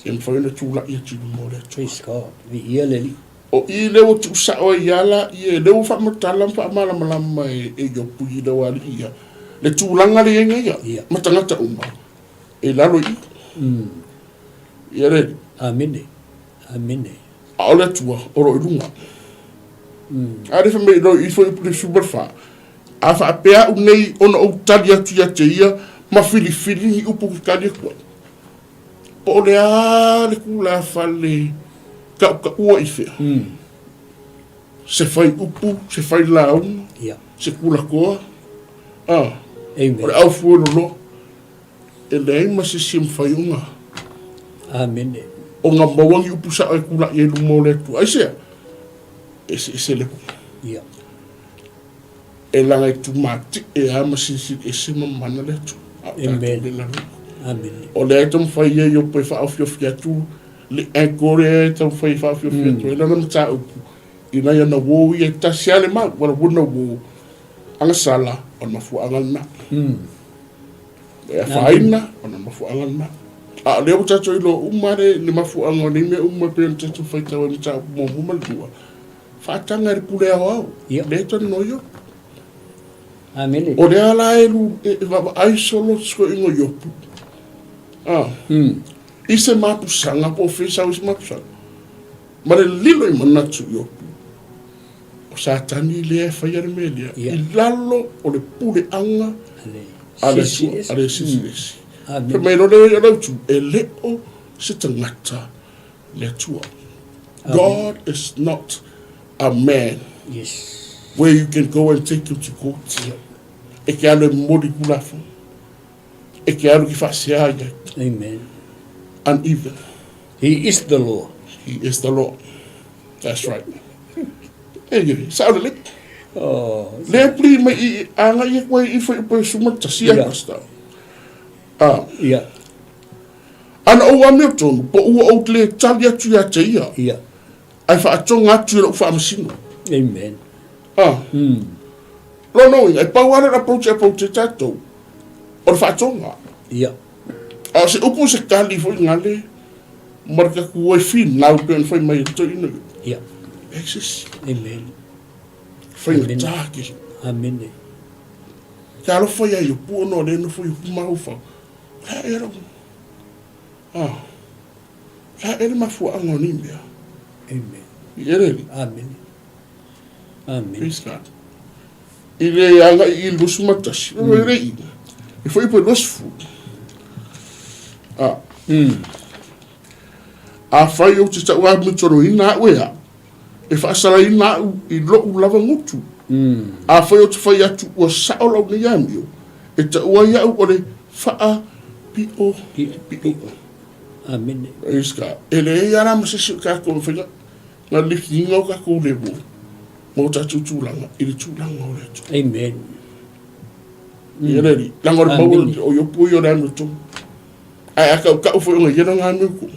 Speaker 2: E mafai ona tulai atu i luma o le Atua.
Speaker 1: Praise God. Viia le Alii.
Speaker 2: O i lea ua tuusao ai ala ia, lea ua faamatala ma faamalamalama e Iopu i lau alii ia, le tulaga lea i ai nei ia, ma tagata uma. E lalo i i. Ia le.
Speaker 1: Amene. Amene.
Speaker 2: A o le Atua, o lo o i luga. A le fai mai lo i foi le suma le fa. A faapea a'u nei ona ou tali atu ia te ia ma filifili ni upu ou te tali atu ai. Po o le a le tulafale tautaua i fea. Se fai upu, se fai lauga,
Speaker 1: Ia.
Speaker 2: se tulakoa. A.
Speaker 1: Amen.
Speaker 2: O le aufueloloa. E leai ma se isi e mafai ona.
Speaker 1: Amene.
Speaker 2: Ona maua ni upu sao e tulai ai luma o le Atua. Aisea? Eseese le upu.
Speaker 1: Ia.
Speaker 2: E laga e tumati'e lava ma silisili ese ma mana le Atua. A o tatou le lalo.
Speaker 1: Amene.
Speaker 2: O lea e taumafai ia Iopo e faaofiofi atu le anchor lea e taumafai e faaofiofi atu ai lana mataupu ina ia na uo ia e tasi lava le mau, ua na uo agasala o le mafuaaga lena. E afaina, o le mafuaaga lena. A o lea ua tatou iloa uma le, le mafuaaga o nei mea uma e pei ona tatou faitau ai i mataupu muamua ma le lua, faataga e le pule aoao,
Speaker 1: Ia.
Speaker 2: lea e talanoa Iopu.
Speaker 1: Amene.
Speaker 2: O lea la e, lu, e, e vaavaai solo le o Iopu. Ah. I se mapusaga po o fea sau i se mapusaga. Ma le lilo i manatu Iopu. O Satani lea e faia le mea lea.
Speaker 1: Ia.
Speaker 2: I lalo o le puleaga
Speaker 1: A le
Speaker 2: a le
Speaker 1: Silisili
Speaker 2: Atua,
Speaker 1: Ese.
Speaker 2: a le Silisili Ese.
Speaker 1: Amene.
Speaker 2: Fai mai loa le o le autu, e le o se tagata le Atua. God is not a man
Speaker 1: Yes.
Speaker 2: where you can go and take him to court.
Speaker 1: Ia.
Speaker 2: E ke alu e momoli i Tulafono. E ke alu ki faasea ai ai.
Speaker 1: Amen.
Speaker 2: Uneven.
Speaker 1: He is the law.
Speaker 2: He is the law. That's right. E ye, sao lelei.
Speaker 1: Oh,
Speaker 2: Lea pli mai i agai e koe i whai upe suma tasi
Speaker 1: Ia.
Speaker 2: a pastor. Ah,
Speaker 1: ia,
Speaker 2: ana ou amio tonu, po ua ou te le tali atu ia te ia,
Speaker 1: ia.
Speaker 2: ai whaatoga atu i lou faamasino.
Speaker 1: Amen.
Speaker 2: Ah. Lona uiga, e pau lava le approach e approach ai tatou, o le faatoga.
Speaker 1: Ia.
Speaker 2: A o se upu se tali foi gale ma le tatou ai finau pei ona fai mai e le toeaina ia.
Speaker 1: Ia.
Speaker 2: E se isi.
Speaker 1: Amen.
Speaker 2: Faigata tele.
Speaker 1: Amene.
Speaker 2: Talofa ia Iopu ona o lea e nofo Iopu mafaufau. O le a ea lau... Ah. O le a ea le mafuaaga o nei mea?
Speaker 1: Amen.
Speaker 2: I elele.
Speaker 1: Amene. Amene.
Speaker 2: Praise God. I le agai i le 21. Mm. Le i. E foi po 20. Ah. Afai ou te tauamitoloina au e au, e faasalaina au i lou lava gutu. Afai ou te fai atu ua sao lau nei amio, e taua ai au o le faapiopio.
Speaker 1: Pio. Amene.
Speaker 2: Praise God. E leai lava la ma se isi o tatou e mafai na lifiina o tatou level ma o tatou tulaga i le tulaga o le Atua.
Speaker 1: Amen.
Speaker 2: Ia le Alii, leaga o le mau o Iopu ia o le amiotonu. Ae a kaukau foi ona ia lana amiotonu,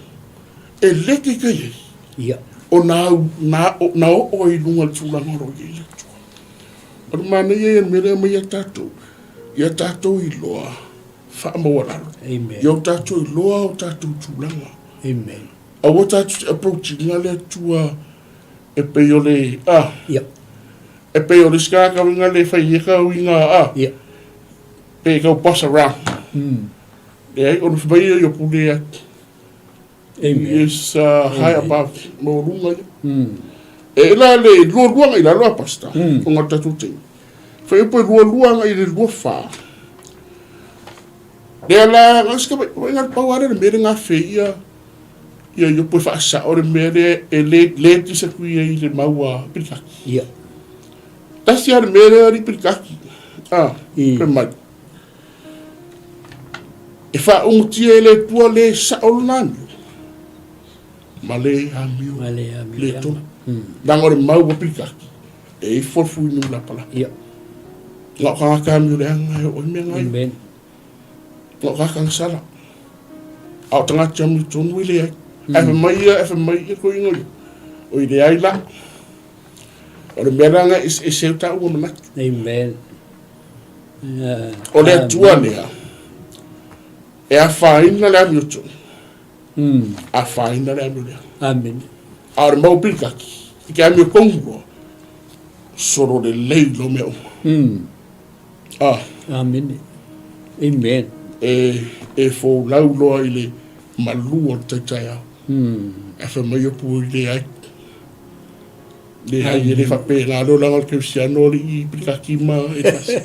Speaker 2: e le taitai ai
Speaker 1: Ia.
Speaker 2: ona au na, na oo ai i luga i le tulaga o lo o i ai le Atua. O le manaia ia o le mea lea e aumai ia tatou, ia tatou iloa faamaualalo.
Speaker 1: Amen.
Speaker 2: Ia o tatou iloa o tatou tulaga.
Speaker 1: Amen.
Speaker 2: Aua tatou te approach ina le Atua e pei o le, ah,
Speaker 1: Ia.
Speaker 2: e pei o le isi tagata uiga le fai ia ka uiga, ah,
Speaker 1: Ia.
Speaker 2: pe kau boss around. Leai, ona fai mai ia i o pule atu.
Speaker 1: Amen.
Speaker 2: He is high above, maualuga ia. E la le lualua agai i lalo a pastor, ona o le tatou taimi. Fai upu e lualua agai i le 24. Lea la, na se vai ngal pau ale le mea le gafe ia ia Iopu e faasao le mea lea e le le disagree ai i le mau a Pilikaki.
Speaker 1: Ia.
Speaker 2: Tasi lava le mea lea alii Pilikaki. Ah, fai mai. E faaūgatia e le Atua le sao lona amio ma le amio
Speaker 1: Ma le amio
Speaker 2: le
Speaker 1: leaga.
Speaker 2: tonu. Leaga o le mau a Pilikaki e ifo le fuiniu lapalapa.
Speaker 1: Ia.
Speaker 2: Na o tagata amio leaga e oo ai mea na.
Speaker 1: Amen.
Speaker 2: Na o tagata gasala. A o tagata amio tonu e leai. Ae fai mai ia, ae fai mai ia toeaina ia, oi leai la. O le mea la lena e eseese ai taua manatu.
Speaker 1: Amen.
Speaker 2: O le Atua lea e afaina le amiotonu, afaina le amio leaga.
Speaker 1: Amen.
Speaker 2: A o le mau pilikaki, i ke amio tonu loa, solo lelei loa mea uma. Ah.
Speaker 1: Amene. Amen.
Speaker 2: E, e folau loa i le malu o le taitaeao. Ae fai mai Iopu i leai. Leai, e le faapena le olaga o le kerisiano alii pilikaki ma Elifasi.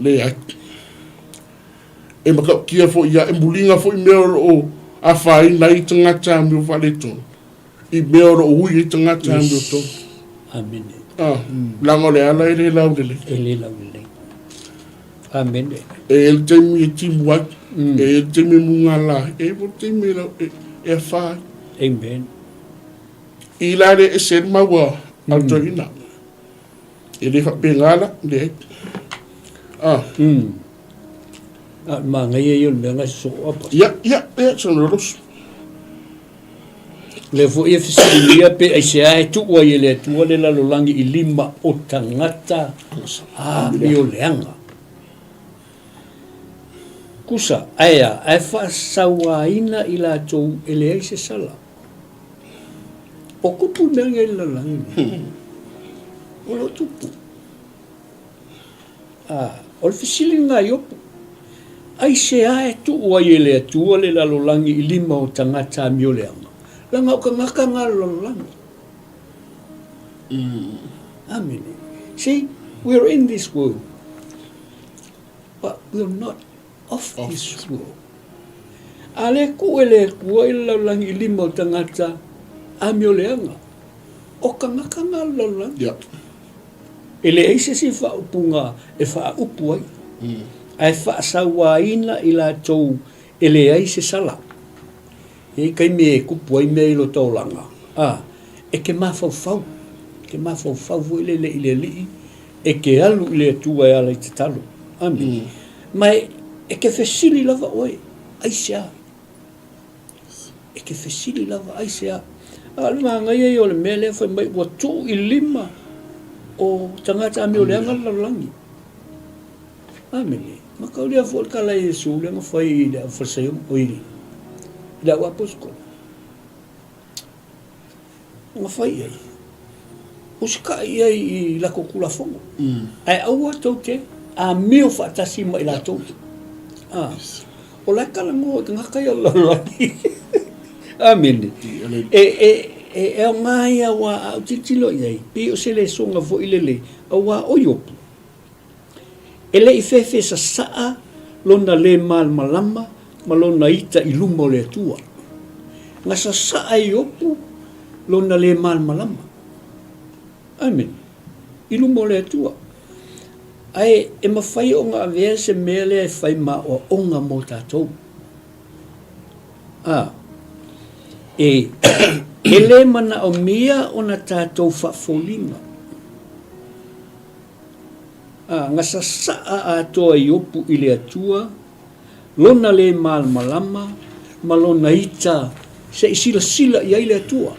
Speaker 2: Leai. E matautia foi ia, e muliga foi mea o lo o afaina ai tagata amio faaletonu, i mea o lo o ui ai tagata amiotonu.
Speaker 1: Amene.
Speaker 2: Ah, leaga o le ala e le laulelei.
Speaker 1: E le laulelei. Amene.
Speaker 2: E i ai le taimi e timu ai, e i ai le taimi e mugala ai, e i ai foi le taimi e, e, e afa ai.
Speaker 1: Amen.
Speaker 2: I la le ese le mau a a le toeaina. E le faapena la, leai. Ah.
Speaker 1: A o le manaia ia o le mea na e sosoo apa.
Speaker 2: Ia, ia, ia, se loloso.
Speaker 1: O lea foi e fesiligia pe aisea e tuu ai e le Atua le lalolagi i lima o tagata amioleaga. Kusa, ae a, ae faasauaina i latou e leai se sala. O kupu mea nei i le lalolagi nei. O lo o tupu. A, o le fesili lena a Iopu, Aisea e tuu ai e le Atua le lalolagi i lima o tagata amioleaga? Leaga o tagata na o le lalolagi. Amene. See, we are in this world, but we are not of this world. A le tuu e le Atua i le lalolagi i lima o tagata amioleaga, o tagata na o le lalolagi.
Speaker 2: Yeah.
Speaker 1: E leai se isi faaupuga e faaupu ai, ae faasauaina i latou e leai se sala. E i ai taimi e kupu ai mea i lota olaga, a, e te mafaufau, e te mafaufau foi lele i le Alii, e te alu i le Atua e ala i tatalo. Amene. Ma e te fesili lava oe, aisea? E te fesili lava, aisea? A o le manaia ia o le mea lea fai mai ua tuu i lima o tagata amioleaga le lalolagi. Amene. Mataulia foi le tala a Iesu lea na fai i le au Farisaio, oi, i le au Aposetolo. Na fai i ai, usikai i ai i latou Tulafono, ae aua tou te amio faatasi ma i latou. A, o la e talanoa i tagata ia o le lalolagi. Amene. E, e, e aoga ia aua a ou tilotilo i ai, pei o se lesona foi lele, aua o Iopu, E le i fefe sasaa lona le malamalama ma lona ita i luma o le Atua. Na sasaa e Iopu lona le malamalama. Amene. I luma o le Atua. Ae e mafai ona avea se mea lea e fai ma aoaoga mo tatou. A. E, e le manaomia ona tatou faafoliga. A na sasaa atoa Iopu i le Atua, lona le malamalama ma lona ita se i silasila i ai le Atua.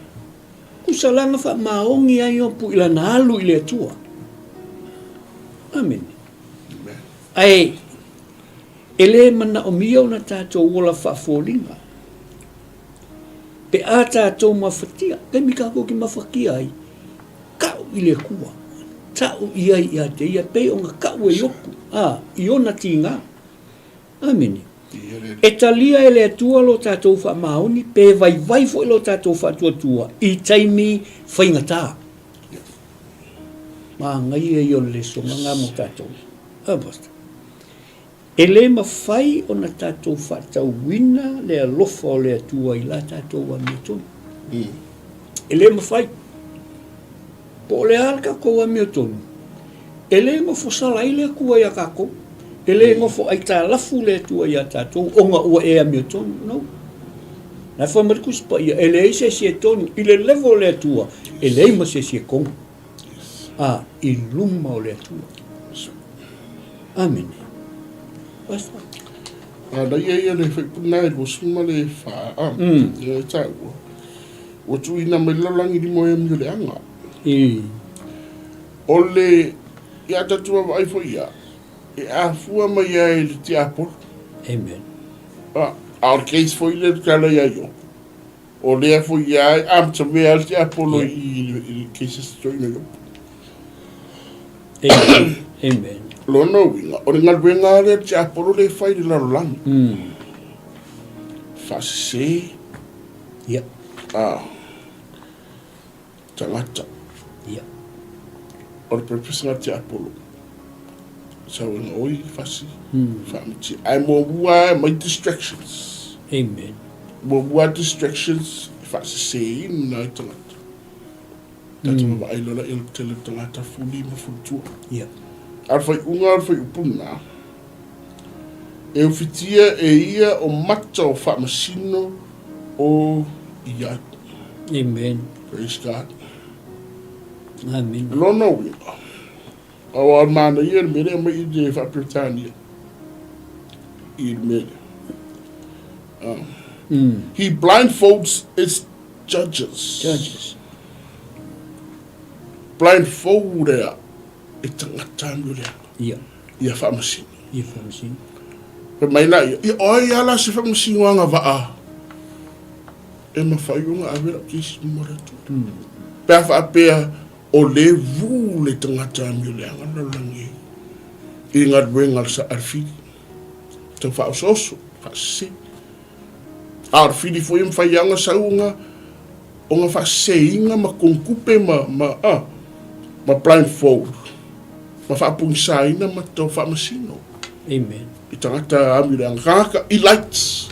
Speaker 1: Kusa la na faamaoni ai Iopu i lana alu i le Atua. Amene. Ae e le manaomia ona tatou ola faafoliga. Pe a tatou mafatia, taimi tatou te mafatia ai, Tau i le Atua, tau i ai ia te ia, pei ona tau e Iopu, ā, i ona tigā. Amene. E talia e le Atua lo tatou faamaoni, pe vaivai foi lo tatou faatuatua i taimi faigata. Manaia ia o le lesoga lena mo tatou. A, Pastor? E le mafai ona tatou faatauina le alofa o le Atua i la tatou amiotonu. E le mafai. Po o le a le tatou amiotonu, e le nofo sala ai le Atua iā tatou. E le nofo aitalafu le Atua iā tatou ona ua e amiotonu. No. La e fai mai le Tusi Paia, e leai se isi e tonu. I le level o le Atua, e leai ma se isi e tonu. A, i luma o le Atua. Amene. Pastor.
Speaker 2: A na ia ia le faipuna e 24 a. Ia e taua. Ua tuuina mai le lalolagi lima o e amio leaga. O le ia tatou vaavaai foi ia, e afua mai ai i le tiapolo.
Speaker 1: Amen.
Speaker 2: A, a o le case foi lea le tala ia Iopu. O lea foi ia e amatamea ai le tiapolo i le case a si toeaina Iopu.
Speaker 1: Amen. Amen.
Speaker 2: Lona uiga, o le galuega lava lea a le tiapolo lea e fai i le lalolagi. Faasese.
Speaker 1: Ia.
Speaker 2: A, tagata.
Speaker 1: Ia.
Speaker 2: O le purpose lena a le tiapolo, sau e gaoi, fasi, faamatia. Ae muamua lava e aumai distractions.
Speaker 1: Amen.
Speaker 2: Muamua lava distractions e faaseseina ai tagata. Tatou vaavaai loa lea i le tele o tagata fuli ma fulitua.
Speaker 1: Ia.
Speaker 2: A o le faaiuga o le fuaiupu lena, e ufitia e ia o mata o faamasino o i ai.
Speaker 1: Amen.
Speaker 2: Praise God.
Speaker 1: Amen.
Speaker 2: Lona uiga, aua o le manaia le mea lea e aumai i le faa-Peretania i le mea lea. He blindfolds its judges.
Speaker 1: Judges.
Speaker 2: Blindfold ea e tagata amioleaga.
Speaker 1: Ia.
Speaker 2: Ia faamasino.
Speaker 1: Ia faamasino.
Speaker 2: Fai mai laia, Ia, o ai lava la se faamasino agavaa e mafai ona ave lau case i luma o le Atua? Pe a faapea o lea e vu le tagata amioleaga le lalolagi ai i galuega a le fili, tau faaosooso, faasese. A o le fili foi e mafai lava ona sau ona ona faaseseina ma konukupe ma, ma, a, ma blindfold, ma faapugisaina ma tau faamasino.
Speaker 1: Amen.
Speaker 2: I tagata ami le anga. Tagata elites.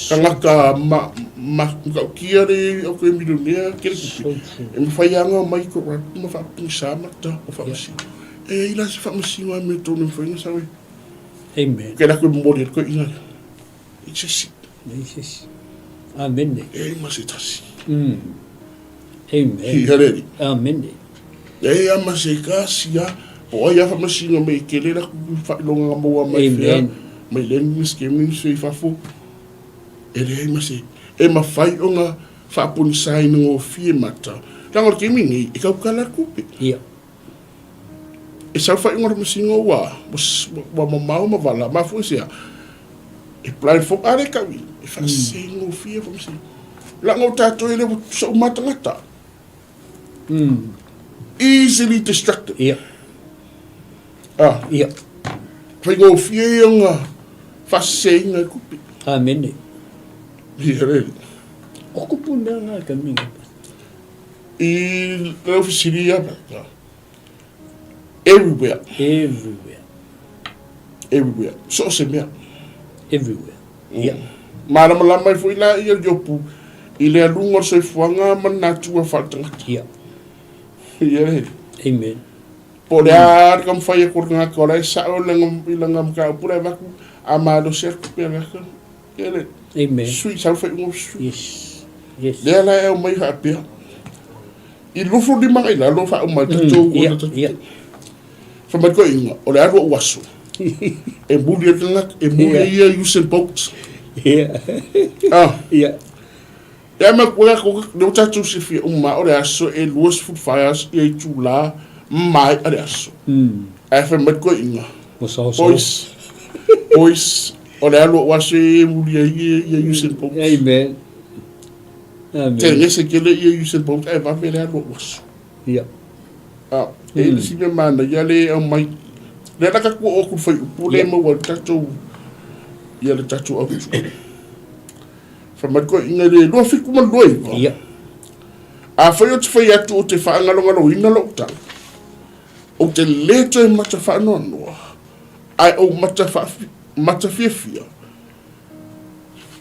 Speaker 2: Tagata ma, ma, matautia le au koe milionea kele kupe. E mawhai anga mai corrupt ma faapugisa ma ta o faamasino. E ai la se faamasino a mea tonu e mawhai ona sau e.
Speaker 1: Amen.
Speaker 2: Ke la koe momoli atu koe inga. I se isi.
Speaker 1: I se isi. Amene.
Speaker 2: E ai ma se tasi.
Speaker 1: Amen.
Speaker 2: Hi hareri.
Speaker 1: Amene.
Speaker 2: E ai ma se kasi a. Po ai a faamasino me i kele la ku whailonga nga maua mai fea.
Speaker 1: Amen.
Speaker 2: Mai le ni ske mi se i fafo. E leai ma se. E mawhai o nga faaponisaina gofie mata. Leaga o le taimi nei, e kaukala le tupe.
Speaker 1: Ia.
Speaker 2: E sau faaiuga o le masino ua, ua mamao ma vala, mafua i se a? E blindfold, a le tau ia, e faasese gofie faamasino. Leaga o tatou e le ua tutusa uma lava tagata. Easily distracted.
Speaker 1: Ia.
Speaker 2: Ah.
Speaker 1: Ia.
Speaker 2: Faigofie ia ona faaseseina e kupi.
Speaker 1: Amene.
Speaker 2: Ia le.
Speaker 1: O kupu mea nga ka minga.
Speaker 2: I le ofisiri ia pa. Everywhere.
Speaker 1: Everywhere.
Speaker 2: Everywhere. So o se mea.
Speaker 1: Everywhere. Ia.
Speaker 2: Malamalama ai foi la ia Iopu i le aluga o le soifuaga ma le natura faaletagata.
Speaker 1: Ia.
Speaker 2: Ia le.
Speaker 1: Amen.
Speaker 2: Po o le a le taumafai atu o le tagata o la e sao i lana mataupu la e avatu, a malosi atu pe laka. Ia le.
Speaker 1: Amen.
Speaker 2: Sui, sau faaiuga o sui.
Speaker 1: Yes. Yes.
Speaker 2: Lea la e aumai faapea. I 25 i lalo faauma ai tatou
Speaker 1: Ia, ia.
Speaker 2: Fai mai toeaiina, o le alu ou aso. E muli ai le tagata, e muli ai ia Usain Bolt.
Speaker 1: Ia.
Speaker 2: Ah.
Speaker 1: Ia.
Speaker 2: Ia ma koe ako, lea ua tatou silafia uma o le aso e 24 aso ia itula maea le aso. Ae fai mai toeaiina, boys, boys, o le alu ou aso e muli ai ia Usain Bolt.
Speaker 1: Amen. Amen.
Speaker 2: Tegese tele ia Usain Bolt ae vave le alu ou aso.
Speaker 1: Ia.
Speaker 2: Ah, e le isi mea manaia le aumai. Lea la tatou oo atu i le fuaiupu lea e maua ai le tatou, ia le tatou autu. Fai mai toeaiina i le 27 ma le 29.
Speaker 1: Ia.
Speaker 2: Afai ou te fai atu ou te faagalogaloina lou tala, ou te lē toe mata faanoanoa, ae ou mata faafi, mata fiafia,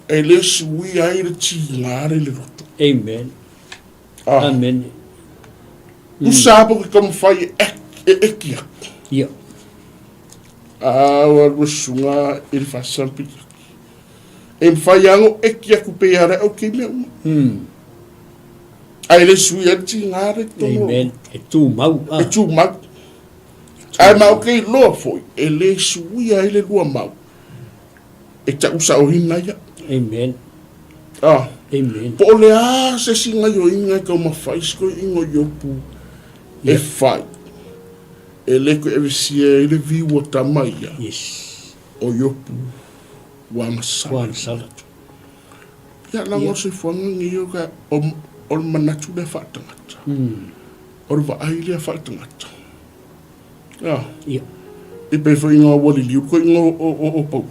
Speaker 2: e lē suia ai le tiga le le loto.
Speaker 1: Amen.
Speaker 2: Ah.
Speaker 1: Amen.
Speaker 2: Tusa lava pe ou te taumafai e e eki atu.
Speaker 1: Ia.
Speaker 2: A ua alu e susuga i le faasapi. E mafai lava ona eki atu pei lava o ke mea uma. Ae le sui ai le tiga le totonu o
Speaker 1: Amen. E tumau.
Speaker 2: E tumau. Ae ma ou te iloa foi, e le suia ai le lua mau. E tausaoina ia.
Speaker 1: Amen.
Speaker 2: Ah.
Speaker 1: Amen.
Speaker 2: Po o le a se isi gaioiga e taumafai si toeaiina o Iopu e fai, e le toe avesia ai le viu o tama ia.
Speaker 1: Yes.
Speaker 2: O Iopu ua agasala.
Speaker 1: Ua agasala.
Speaker 2: Ia, leaga o le soifuaga lenei o ka, o, o le manatu lea faaletagata. O le vaai lea faaletagata. Ia.
Speaker 1: Ia.
Speaker 2: E pei foi ina ua liliu le toeaiina o, o, o Paulo.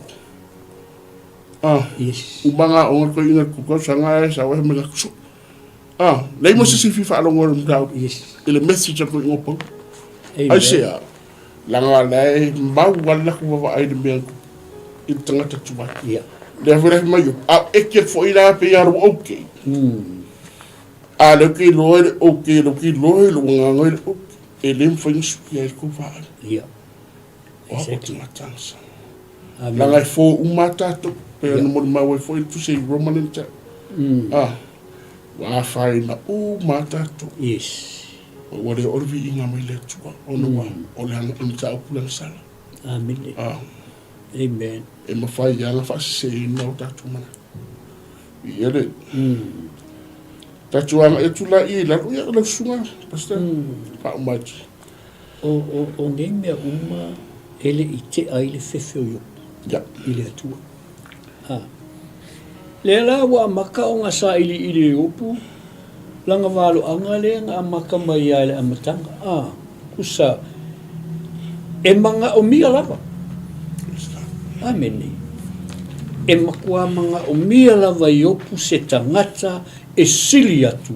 Speaker 2: Ah.
Speaker 1: Yes.
Speaker 2: Uma nga aoga le toeaiina i le tausaga ae sau ae fai mai la, so. Ah, leai mo se isi fia faalogo i le mataupu.
Speaker 1: Yes.
Speaker 2: I le message a le toeaiina o Paulo.
Speaker 1: Amen.
Speaker 2: Aisea? Leaga o la e mau lava le latou vaavaai i le mea i le tagata tuai.
Speaker 1: Ia.
Speaker 2: Lea foi la fai mai, a o eke foi la pei lava ua okay. A lea ou te iloa i le okay, lea ou te iloa i lou agaga i le okay. E le mafai ona suia ai le tou vaai.
Speaker 1: Ia.
Speaker 2: O au o tagata agasala. Leaga e fo uma lava tatou, pei ona molimau ai foi le tusi i Roma lea na tau. Ah, ua afaina uma lava tatou.
Speaker 1: Yes.
Speaker 2: Ua le oo le viiga mai le Atua, ona ua, o le aga, o le mataupu le agasala.
Speaker 1: Amene.
Speaker 2: Ah.
Speaker 1: Amen.
Speaker 2: E mafai lava ona faaseseina o tatou manatu. Ia le. Tatou agai atu laia i lalo, ia lau susuga, Pastor, faauma atu.
Speaker 1: O, o, o nei mea uma e le i tea ai le fefe o Iopu. I le Atua. A. Lea la ua amata ona sailiili e Iopu lana valoaga lea na amata mai ai i le amataga. A. Tusa, e manaomia lava. Amene. E matua manaomia lava e Iopu se tagata e sili atu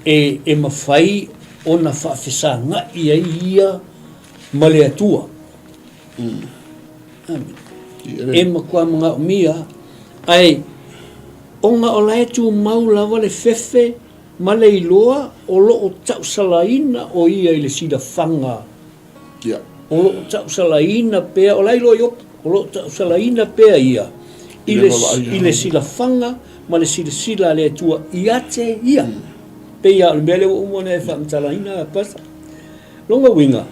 Speaker 1: e, e mafai ona faafesagai ai ia ma le Atua. Amene. E matua manaomia, ae ona o la e tumau lava le fefe ma le iloa o lo o tausalaina o ia i le silafaga. O lo o tausalaina pea, o la e iloa Iopu, o lo o tausalaina pea ia i le, i le silafaga ma le silasila a le Atua ia te ia. Pei lava o le mea lea ua uma ona e faamatalaina, Pastor. Lona uiga,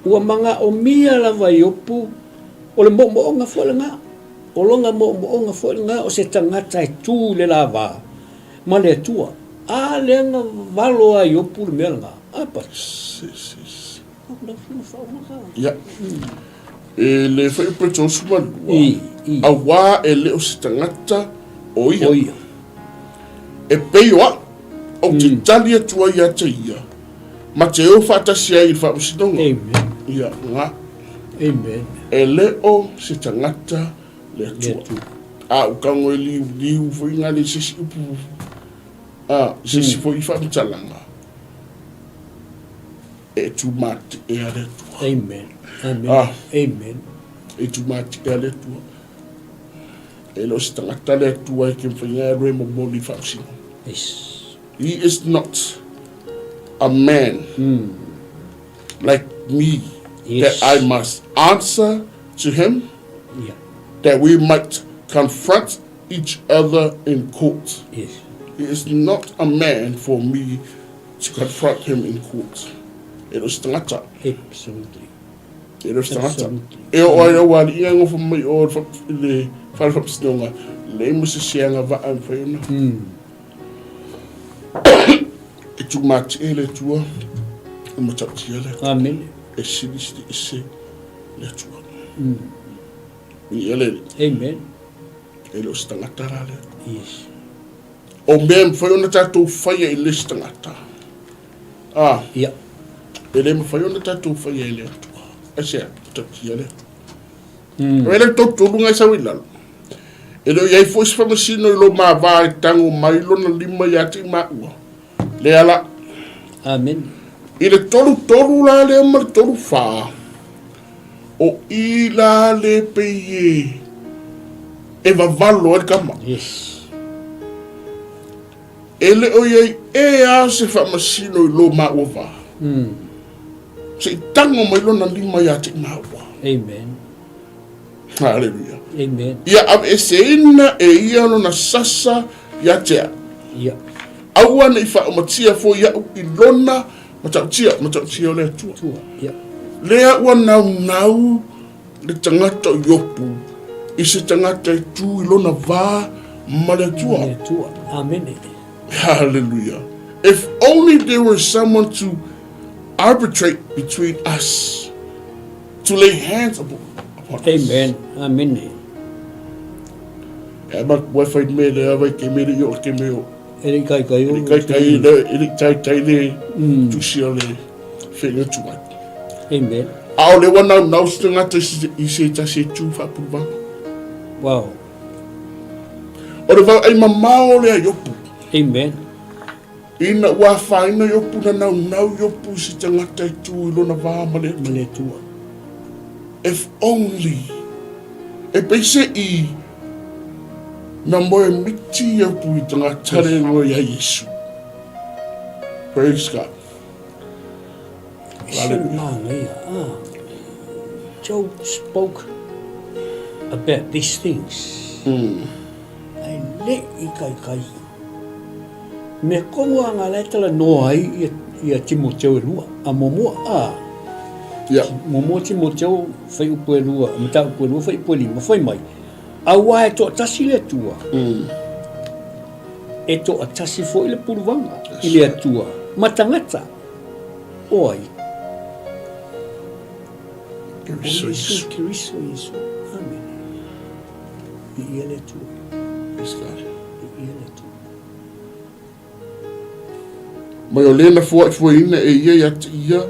Speaker 1: ua manaomia lava e Iopu, o le moomooga foi lena, o lona moomooga foi lena o se tagata e tu i le lava ma le Atua. A lea na valo a Iopu le mea lena. A, Pastor?
Speaker 2: Ia. E le fai upu e 32, auā e le o se tagata o ia. O ia. E pei o au, ou te tali atu ai ia te ia, ma te o faatasi ai i le faamasinoga.
Speaker 1: Amen.
Speaker 2: Ia, nga.
Speaker 1: Amen.
Speaker 2: E le o se tagata le Atua. A u tago e liuliu foi nga le se isi upu, a, se isi foi faamatalaga. E tumatie le Atua.
Speaker 1: Amen. Amen. Ah. Amen.
Speaker 2: E tumatie le Atua. E le o se tagata le Atua e ke mawhai alu e momoli faamasino.
Speaker 1: Yes.
Speaker 2: He is not a man like me
Speaker 1: Yes.
Speaker 2: that I must answer to him, that we might confront each other in court.
Speaker 1: Yes.
Speaker 2: He is not a man for me to confront him in court. E le o se tagata.
Speaker 1: Absolutely.
Speaker 2: E le o se tagata. E oo ai au alii e gofo mai o i le fale faamasinoga, leai ma se se agavaa e mafai ona. E tumatie le Atua, e matautia le Atua.
Speaker 1: Amene.
Speaker 2: E silisili ese le Atua. I ele.
Speaker 1: Amen.
Speaker 2: E le o se tagata la le Atua.
Speaker 1: Yes.
Speaker 2: O mea e mafai ona tatou faia i le isi tagata, a,
Speaker 1: Ia.
Speaker 2: e le mafai ona tatou faia e le Atua. Aisea? Matautia le Atua. Mm. E le tolutolu e sau i lalo. E le o i ai foi se faamasino i lo ma va e tago mai lona lima ia te i maua. Lea la.
Speaker 1: Amen.
Speaker 2: I le 33 la lea ma le 34, o i la le pei e, e vavalo ai le kama.
Speaker 1: Yes.
Speaker 2: E le o i ai e a se faamasino i lo maua va. Se i tago mai lona lima ia te i maua.
Speaker 1: Amen.
Speaker 2: Hallelujah.
Speaker 1: Amen.
Speaker 2: Ia aveeseina e ia lona sasa ia te au.
Speaker 1: Ia.
Speaker 2: Aua ne i faaumatia foi iaʻu i lona matautia, matautia o le Atua.
Speaker 1: Atua. Ia.
Speaker 2: Lea ua naunau le tagata o Iopu i se tagata e tu i lona va ma le Atua.
Speaker 1: Le Atua. Amene.
Speaker 2: Hallelujah. If only there were someone to arbitrate between us. To lay hands upon us.
Speaker 1: Amen. Amene.
Speaker 2: E ma kua whai me le awa i ke mere i o ke me o.
Speaker 1: E le kai kai o.
Speaker 2: E le kai kai le, e le tai tai le tusi o le whenga tuai.
Speaker 1: Amen.
Speaker 2: A o le ua nau nau se tagata i se tasi e tu whaapuruvanga.
Speaker 1: Wow.
Speaker 2: O le vau ai mamao le a Iopu.
Speaker 1: Amen.
Speaker 2: Ina ua afaina Iopu na naunau Iopu i se tagata e tu i lona va ma le
Speaker 1: Ma le Atua.
Speaker 2: If only e pei se i na moe miti Iopu i tagata le ingoa ia Iesu. Praise God.
Speaker 1: E se manaia. Ah. Job spoke about these things. Ae le i kaikai. Mea komo a ngā laetala noa ai ia, ia Timoteo e lua. A muamua, a.
Speaker 2: Ia.
Speaker 1: Muamua Timoteo whai upu e lua, mataupu e lua, whai upu e lima, whai mai. Auā e toatasi le Atua. E toatasi foi le puluvaga i le Atua ma tagata. O ai?
Speaker 2: Keriso Iesu.
Speaker 1: Keriso Iesu. Amene. Viia le Atua.
Speaker 2: Praise God.
Speaker 1: Viia le Atua.
Speaker 2: Mai o lē na fuaʻifuaina e ia ia te ia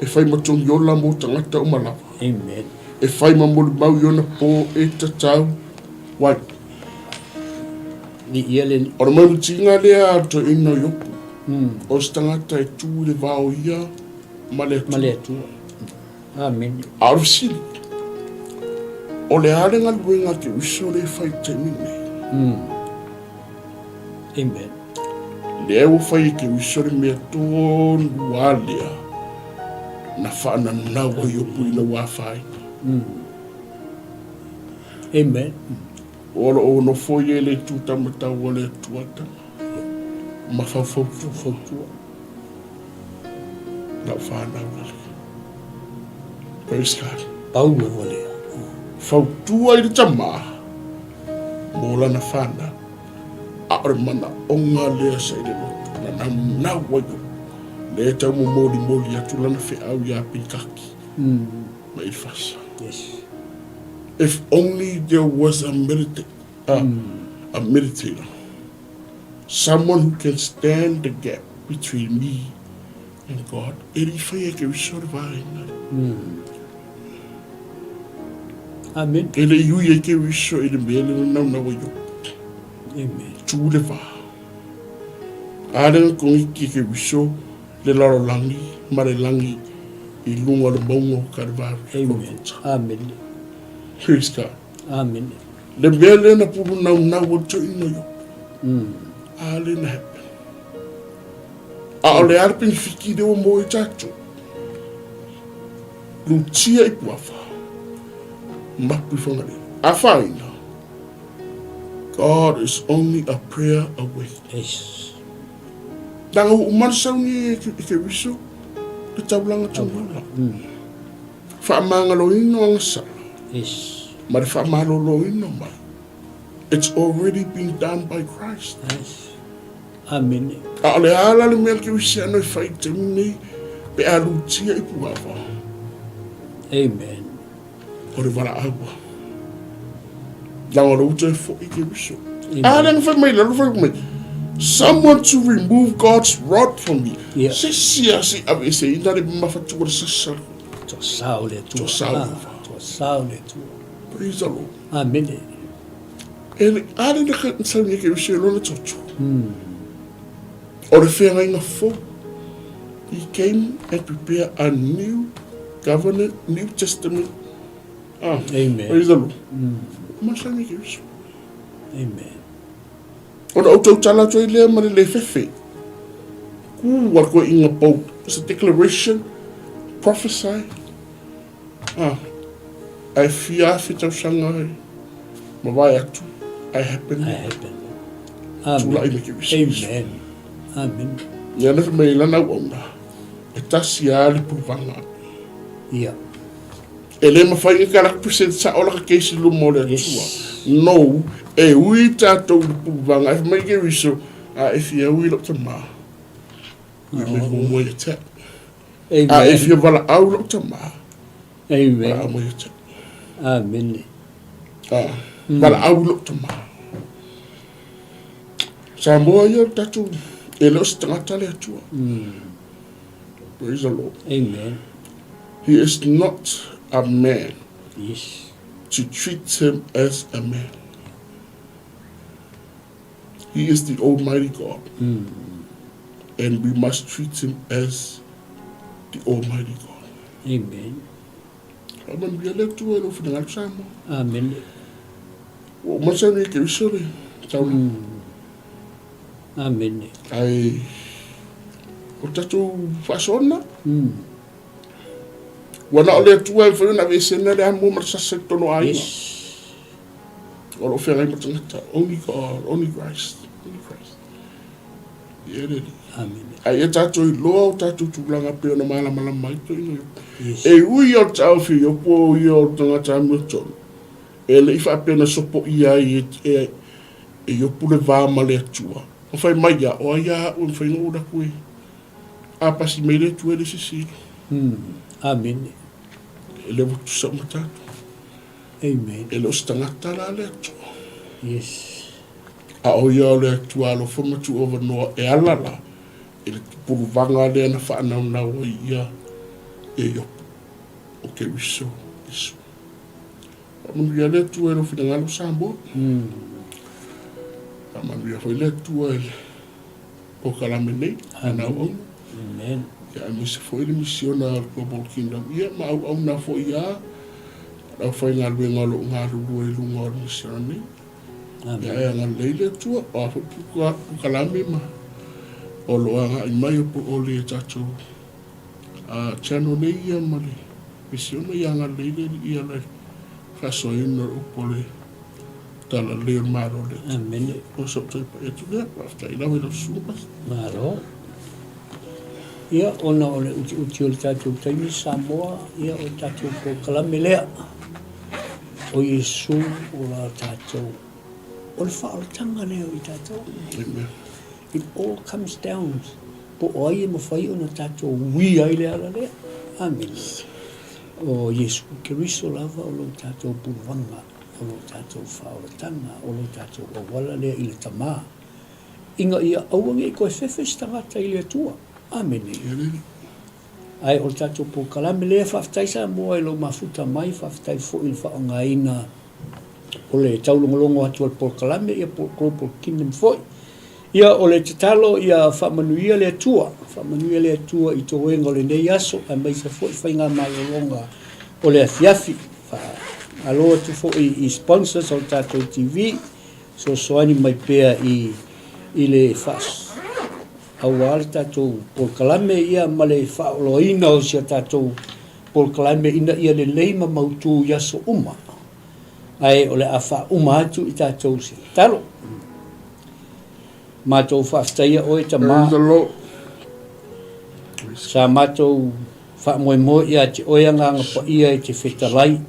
Speaker 2: e fai ma togiola mo tagata uma lava.
Speaker 1: Amen.
Speaker 2: E fai ma molimau i ona pō e tatau ai.
Speaker 1: Viia le Alii.
Speaker 2: O le maumutiga lea a le toeaina o Iopu, o se tagata e tu i le va o ia ma le Atua.
Speaker 1: Ma le Atua. Amene.
Speaker 2: A o le fesili, o le a le galuega a Keriso lea e fai i le taimi lenei?
Speaker 1: Amen.
Speaker 2: Lea ua fai e Keriso le mea tonu lava lea na faananau ai Iopu ina ua afaina.
Speaker 1: Amen.
Speaker 2: O lo o nofo ia i le itu taumatau o le Atua Tama ma faufautua.
Speaker 1: Fautua.
Speaker 2: Lau fanau lale. Praise God.
Speaker 1: Pau lava lea.
Speaker 2: Fautua i le tama mo lana fanau. A o le manaoga lea sa i le loto, na naunau ai o. Lea e tau momolimoli atu lana feau iā Pilikaki ma Elifasa.
Speaker 1: Yes.
Speaker 2: If only there was a meditator, a meditator, someone who can stand the gap between me and God. E le i faia e Keriso le vaega lea.
Speaker 1: Amen.
Speaker 2: E le i ui ai Keriso i le mea lea na naunau ai Iopu.
Speaker 1: Amen.
Speaker 2: Tu le va. A lea na kogiki e Keriso le lalolagi ma le lagi i luga o le mauga o Kalivari.
Speaker 1: Amen. Amen.
Speaker 2: Praise God.
Speaker 1: Amen.
Speaker 2: Le mea lea na pulu naunau ai toeaina o Iopu. A lea na happen. A o le a le penefiti lea ua maua i tatou? Lutia i Puafa, mapu i Whangarei. Afaina, God is only a prayer away.
Speaker 1: Yes.
Speaker 2: Leaga ua uma le sauni e Keriso le taulaga togiola. Faamagaloina o agasala.
Speaker 1: Yes.
Speaker 2: Ma le faamaloloina mai. It's already been done by Christ.
Speaker 1: Yes. Amene.
Speaker 2: A o le a la le mea le kerisiano e fai i le taimi nei pe a lutia i Puava?
Speaker 1: Amen.
Speaker 2: O le valaau. Leaga o le uta e foi Keriso. A lea na fai mai lalo fai mai. Someone to remove God's rod from me.
Speaker 1: Yeah.
Speaker 2: Se sia se aveeseina le mamafatua le sasa.
Speaker 1: Toasao le Atua.
Speaker 2: Toasao.
Speaker 1: Ah, toasao le Atua.
Speaker 2: Praise the Lord.
Speaker 1: Amene.
Speaker 2: E le, a le na sauni e Keriso e lona toto. O le feagaiga fou. He came and prepared a new covenant, new testament. Ah,
Speaker 1: Amen.
Speaker 2: Praise the Lord. Ma sauni e Keriso.
Speaker 1: Amen.
Speaker 2: Ona ou tautala atu ai lea ma le le fefe. Ku a koe inga pou. It's a declaration. Prophesy. Ah, ae fia afe tausaga ai mavae atu, ae happen.
Speaker 1: Ae happen. Amen.
Speaker 2: Tulai mai Keriso.
Speaker 1: Amen. Amen.
Speaker 2: Ia na fai mai lana auauna, e tasi a le puluvaga.
Speaker 1: Ia.
Speaker 2: E le mafai ona kala present sao laka case i luma o le Atua.
Speaker 1: Yes.
Speaker 2: No, e ui tatou i le puluvaga, ae fai mai Keriso, a e fia ui lou tama. Ui mai muamua ia te au. A e fia valaau lou tama.
Speaker 1: Amen.
Speaker 2: Valaau mai ia te au.
Speaker 1: Amene.
Speaker 2: Ah, valaau lou tama. Samoa ia o tatou, e le o se tagata le Atua. Praise the Lord.
Speaker 1: Amen.
Speaker 2: He is not a man
Speaker 1: Yes.
Speaker 2: to treat him as a man. He is the Almighty God. And we must treat him as the Almighty God.
Speaker 1: Amen.
Speaker 2: Faamanuia le Atua i lou finagalo Samoa.
Speaker 1: Amene.
Speaker 2: Ua uma sauni e Keriso le taulaga.
Speaker 1: Amene.
Speaker 2: Ae o le tatou faasoa Ua na o le Atua e mafai ona aveeseina le amoa ma le sasa i totonu o aiga.
Speaker 1: Yes.
Speaker 2: O lo o feagai ma tagata. Only God, only Christ, only Christ. Ia le Alii.
Speaker 1: Amene.
Speaker 2: A ia tatou iloa o tatou tulaga pei ona malamalama ai toeaina Iopu.
Speaker 1: Yes.
Speaker 2: E ui o le taofi o Iopu o ia o le tagata amiotonu, e le i faapea na sopoia ai e, e, e Iopu le va ma le Atua. Na fai mai ia, o ai a au e mafai ona ou alu atu e a pasi mai le Atua e le sisilo.
Speaker 1: Amene.
Speaker 2: E le ua tutusa uma tatou.
Speaker 1: Amen.
Speaker 2: E le o se tagata la le Atua.
Speaker 1: Yes.
Speaker 2: A o ia o le Atua alofa ma tuuavanoa e ala la i le puluvaga lea na faanaunau ai ia ia Iopu o Keriso Iesu. Faamanuia le Atua i lou finagalo Samoa. Faamanuia foi le Atua i le polokalame nei a na auauna.
Speaker 1: Amen.
Speaker 2: Ia aemaise foi le misiona a le Global Kingdom ia ma auauna foi a le aufaigaluega o lo o galulue i luga o le misiona nei.
Speaker 1: Amen.
Speaker 2: Ia e agalelei le Atua, o a foi polokalame ma o lo o agai mai o po o le tatou channel nei ia ma le misiona ia agalelei le Alii ia le faasoaina o le upu o le Talalelei o le Malo o le Atua.
Speaker 1: Amene.
Speaker 2: O sou toe pai atu lea, faafetai lava i lau susuga.
Speaker 1: Malo. Ia, ona o le utiuti o le tatou taimi Samoa, ia o le tatou polokalame lea, o Iesu o la tatou, o le faaolataga lea o i tatou.
Speaker 2: Amen.
Speaker 1: It all comes down po o ai e mafai ona tatou uia ai le ala lea. Amene. O Iesu Keriso lava o lo tatou puluvaga, o lo tatou faaolataga, o lo tatou auala lea i le Tama, ina ia aua ne i toe fefe se tagata i le Atua. Amene. Ae o le tatou polokalame lea, faafetai Samoa i lou mafuta mai, faafetai foi i le faaaogaina o le taulogologo atu o le polokalame, ia po o Global Kingdom foi. Ia, o le tatalo ia faamanuia le Atua, faamanuia le Atua i toega o lenei aso, aemaise foi faigamalologa o le afiafi. Faamalo atu foi i sponsors o le tatou TV, fesoasoani mai pea i i le faas aua le tatou polokalame ia ma le faaoloaina o si a tatou polokalame ina ia lelei ma mautu i aso uma. Ae o le a faauma atu i tatou se tatalo. Matou faafetaia oe Tama. Sa matou faamoemoe ia te oe Agaga Paia e te fetalai.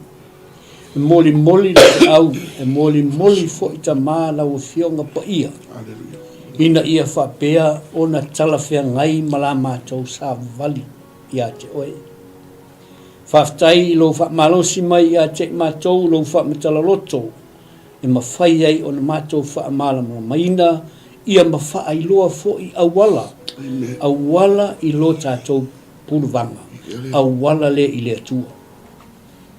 Speaker 1: E molimoli le feau, e molimoli foi Tama lau Afioga Paia, ina ia faapea ona talafeagai ma la matou savavali ia te oe. Faafetai i lou faamalosi mai ia te i matou lou faamatala-loto e mafai ai ona matou faamalamalamaina ia ma faailoa foi auala, auala i lo tatou puluvaga, auala lea i le Atua.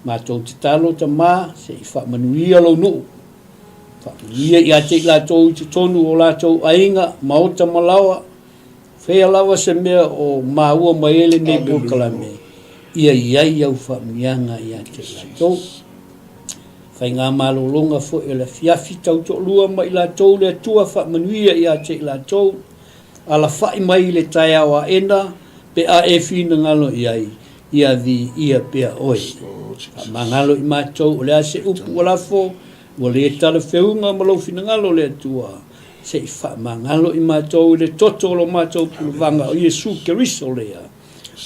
Speaker 1: Matou tatalo Tama se i faamanuia lou nuu, faamanuia ia te i latou i totonu o latou aiga, maota ma laoa, Fea lava se mea o maua mai ai lenei polokalame, ia i ai au faamanuiaga ia te i latou. Faigamalologa foi o le afiafi tautoalua ma i latou le Atua faamanuia ia te i latou, alafai mai i le taeao aena pe a e finagalo i ai, ia viia pea oe. Faamagalo i matou o le a se upu ua lafo, ua le talafeuga ma lou finagalo le Atua, Se i faamagalo i matou i le toto o lo matou puluvaga o Iesu Keriso lea,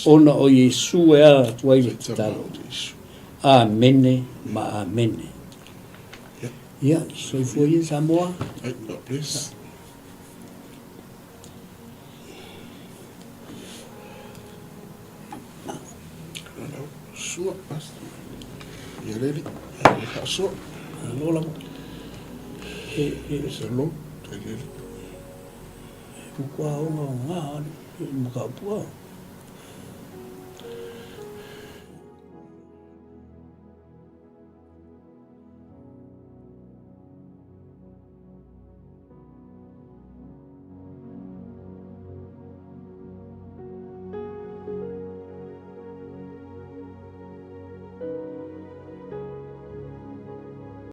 Speaker 1: ona o Iesu e ala atu ai le tatalo. Amene ma amene. Ia, soifua ia Samoa.
Speaker 2: God bless. Sua, ia lele, faasoa.
Speaker 1: Malo lava. E, e,
Speaker 2: Se lo, te lele.
Speaker 1: E kua onga o ngā, e maka pua.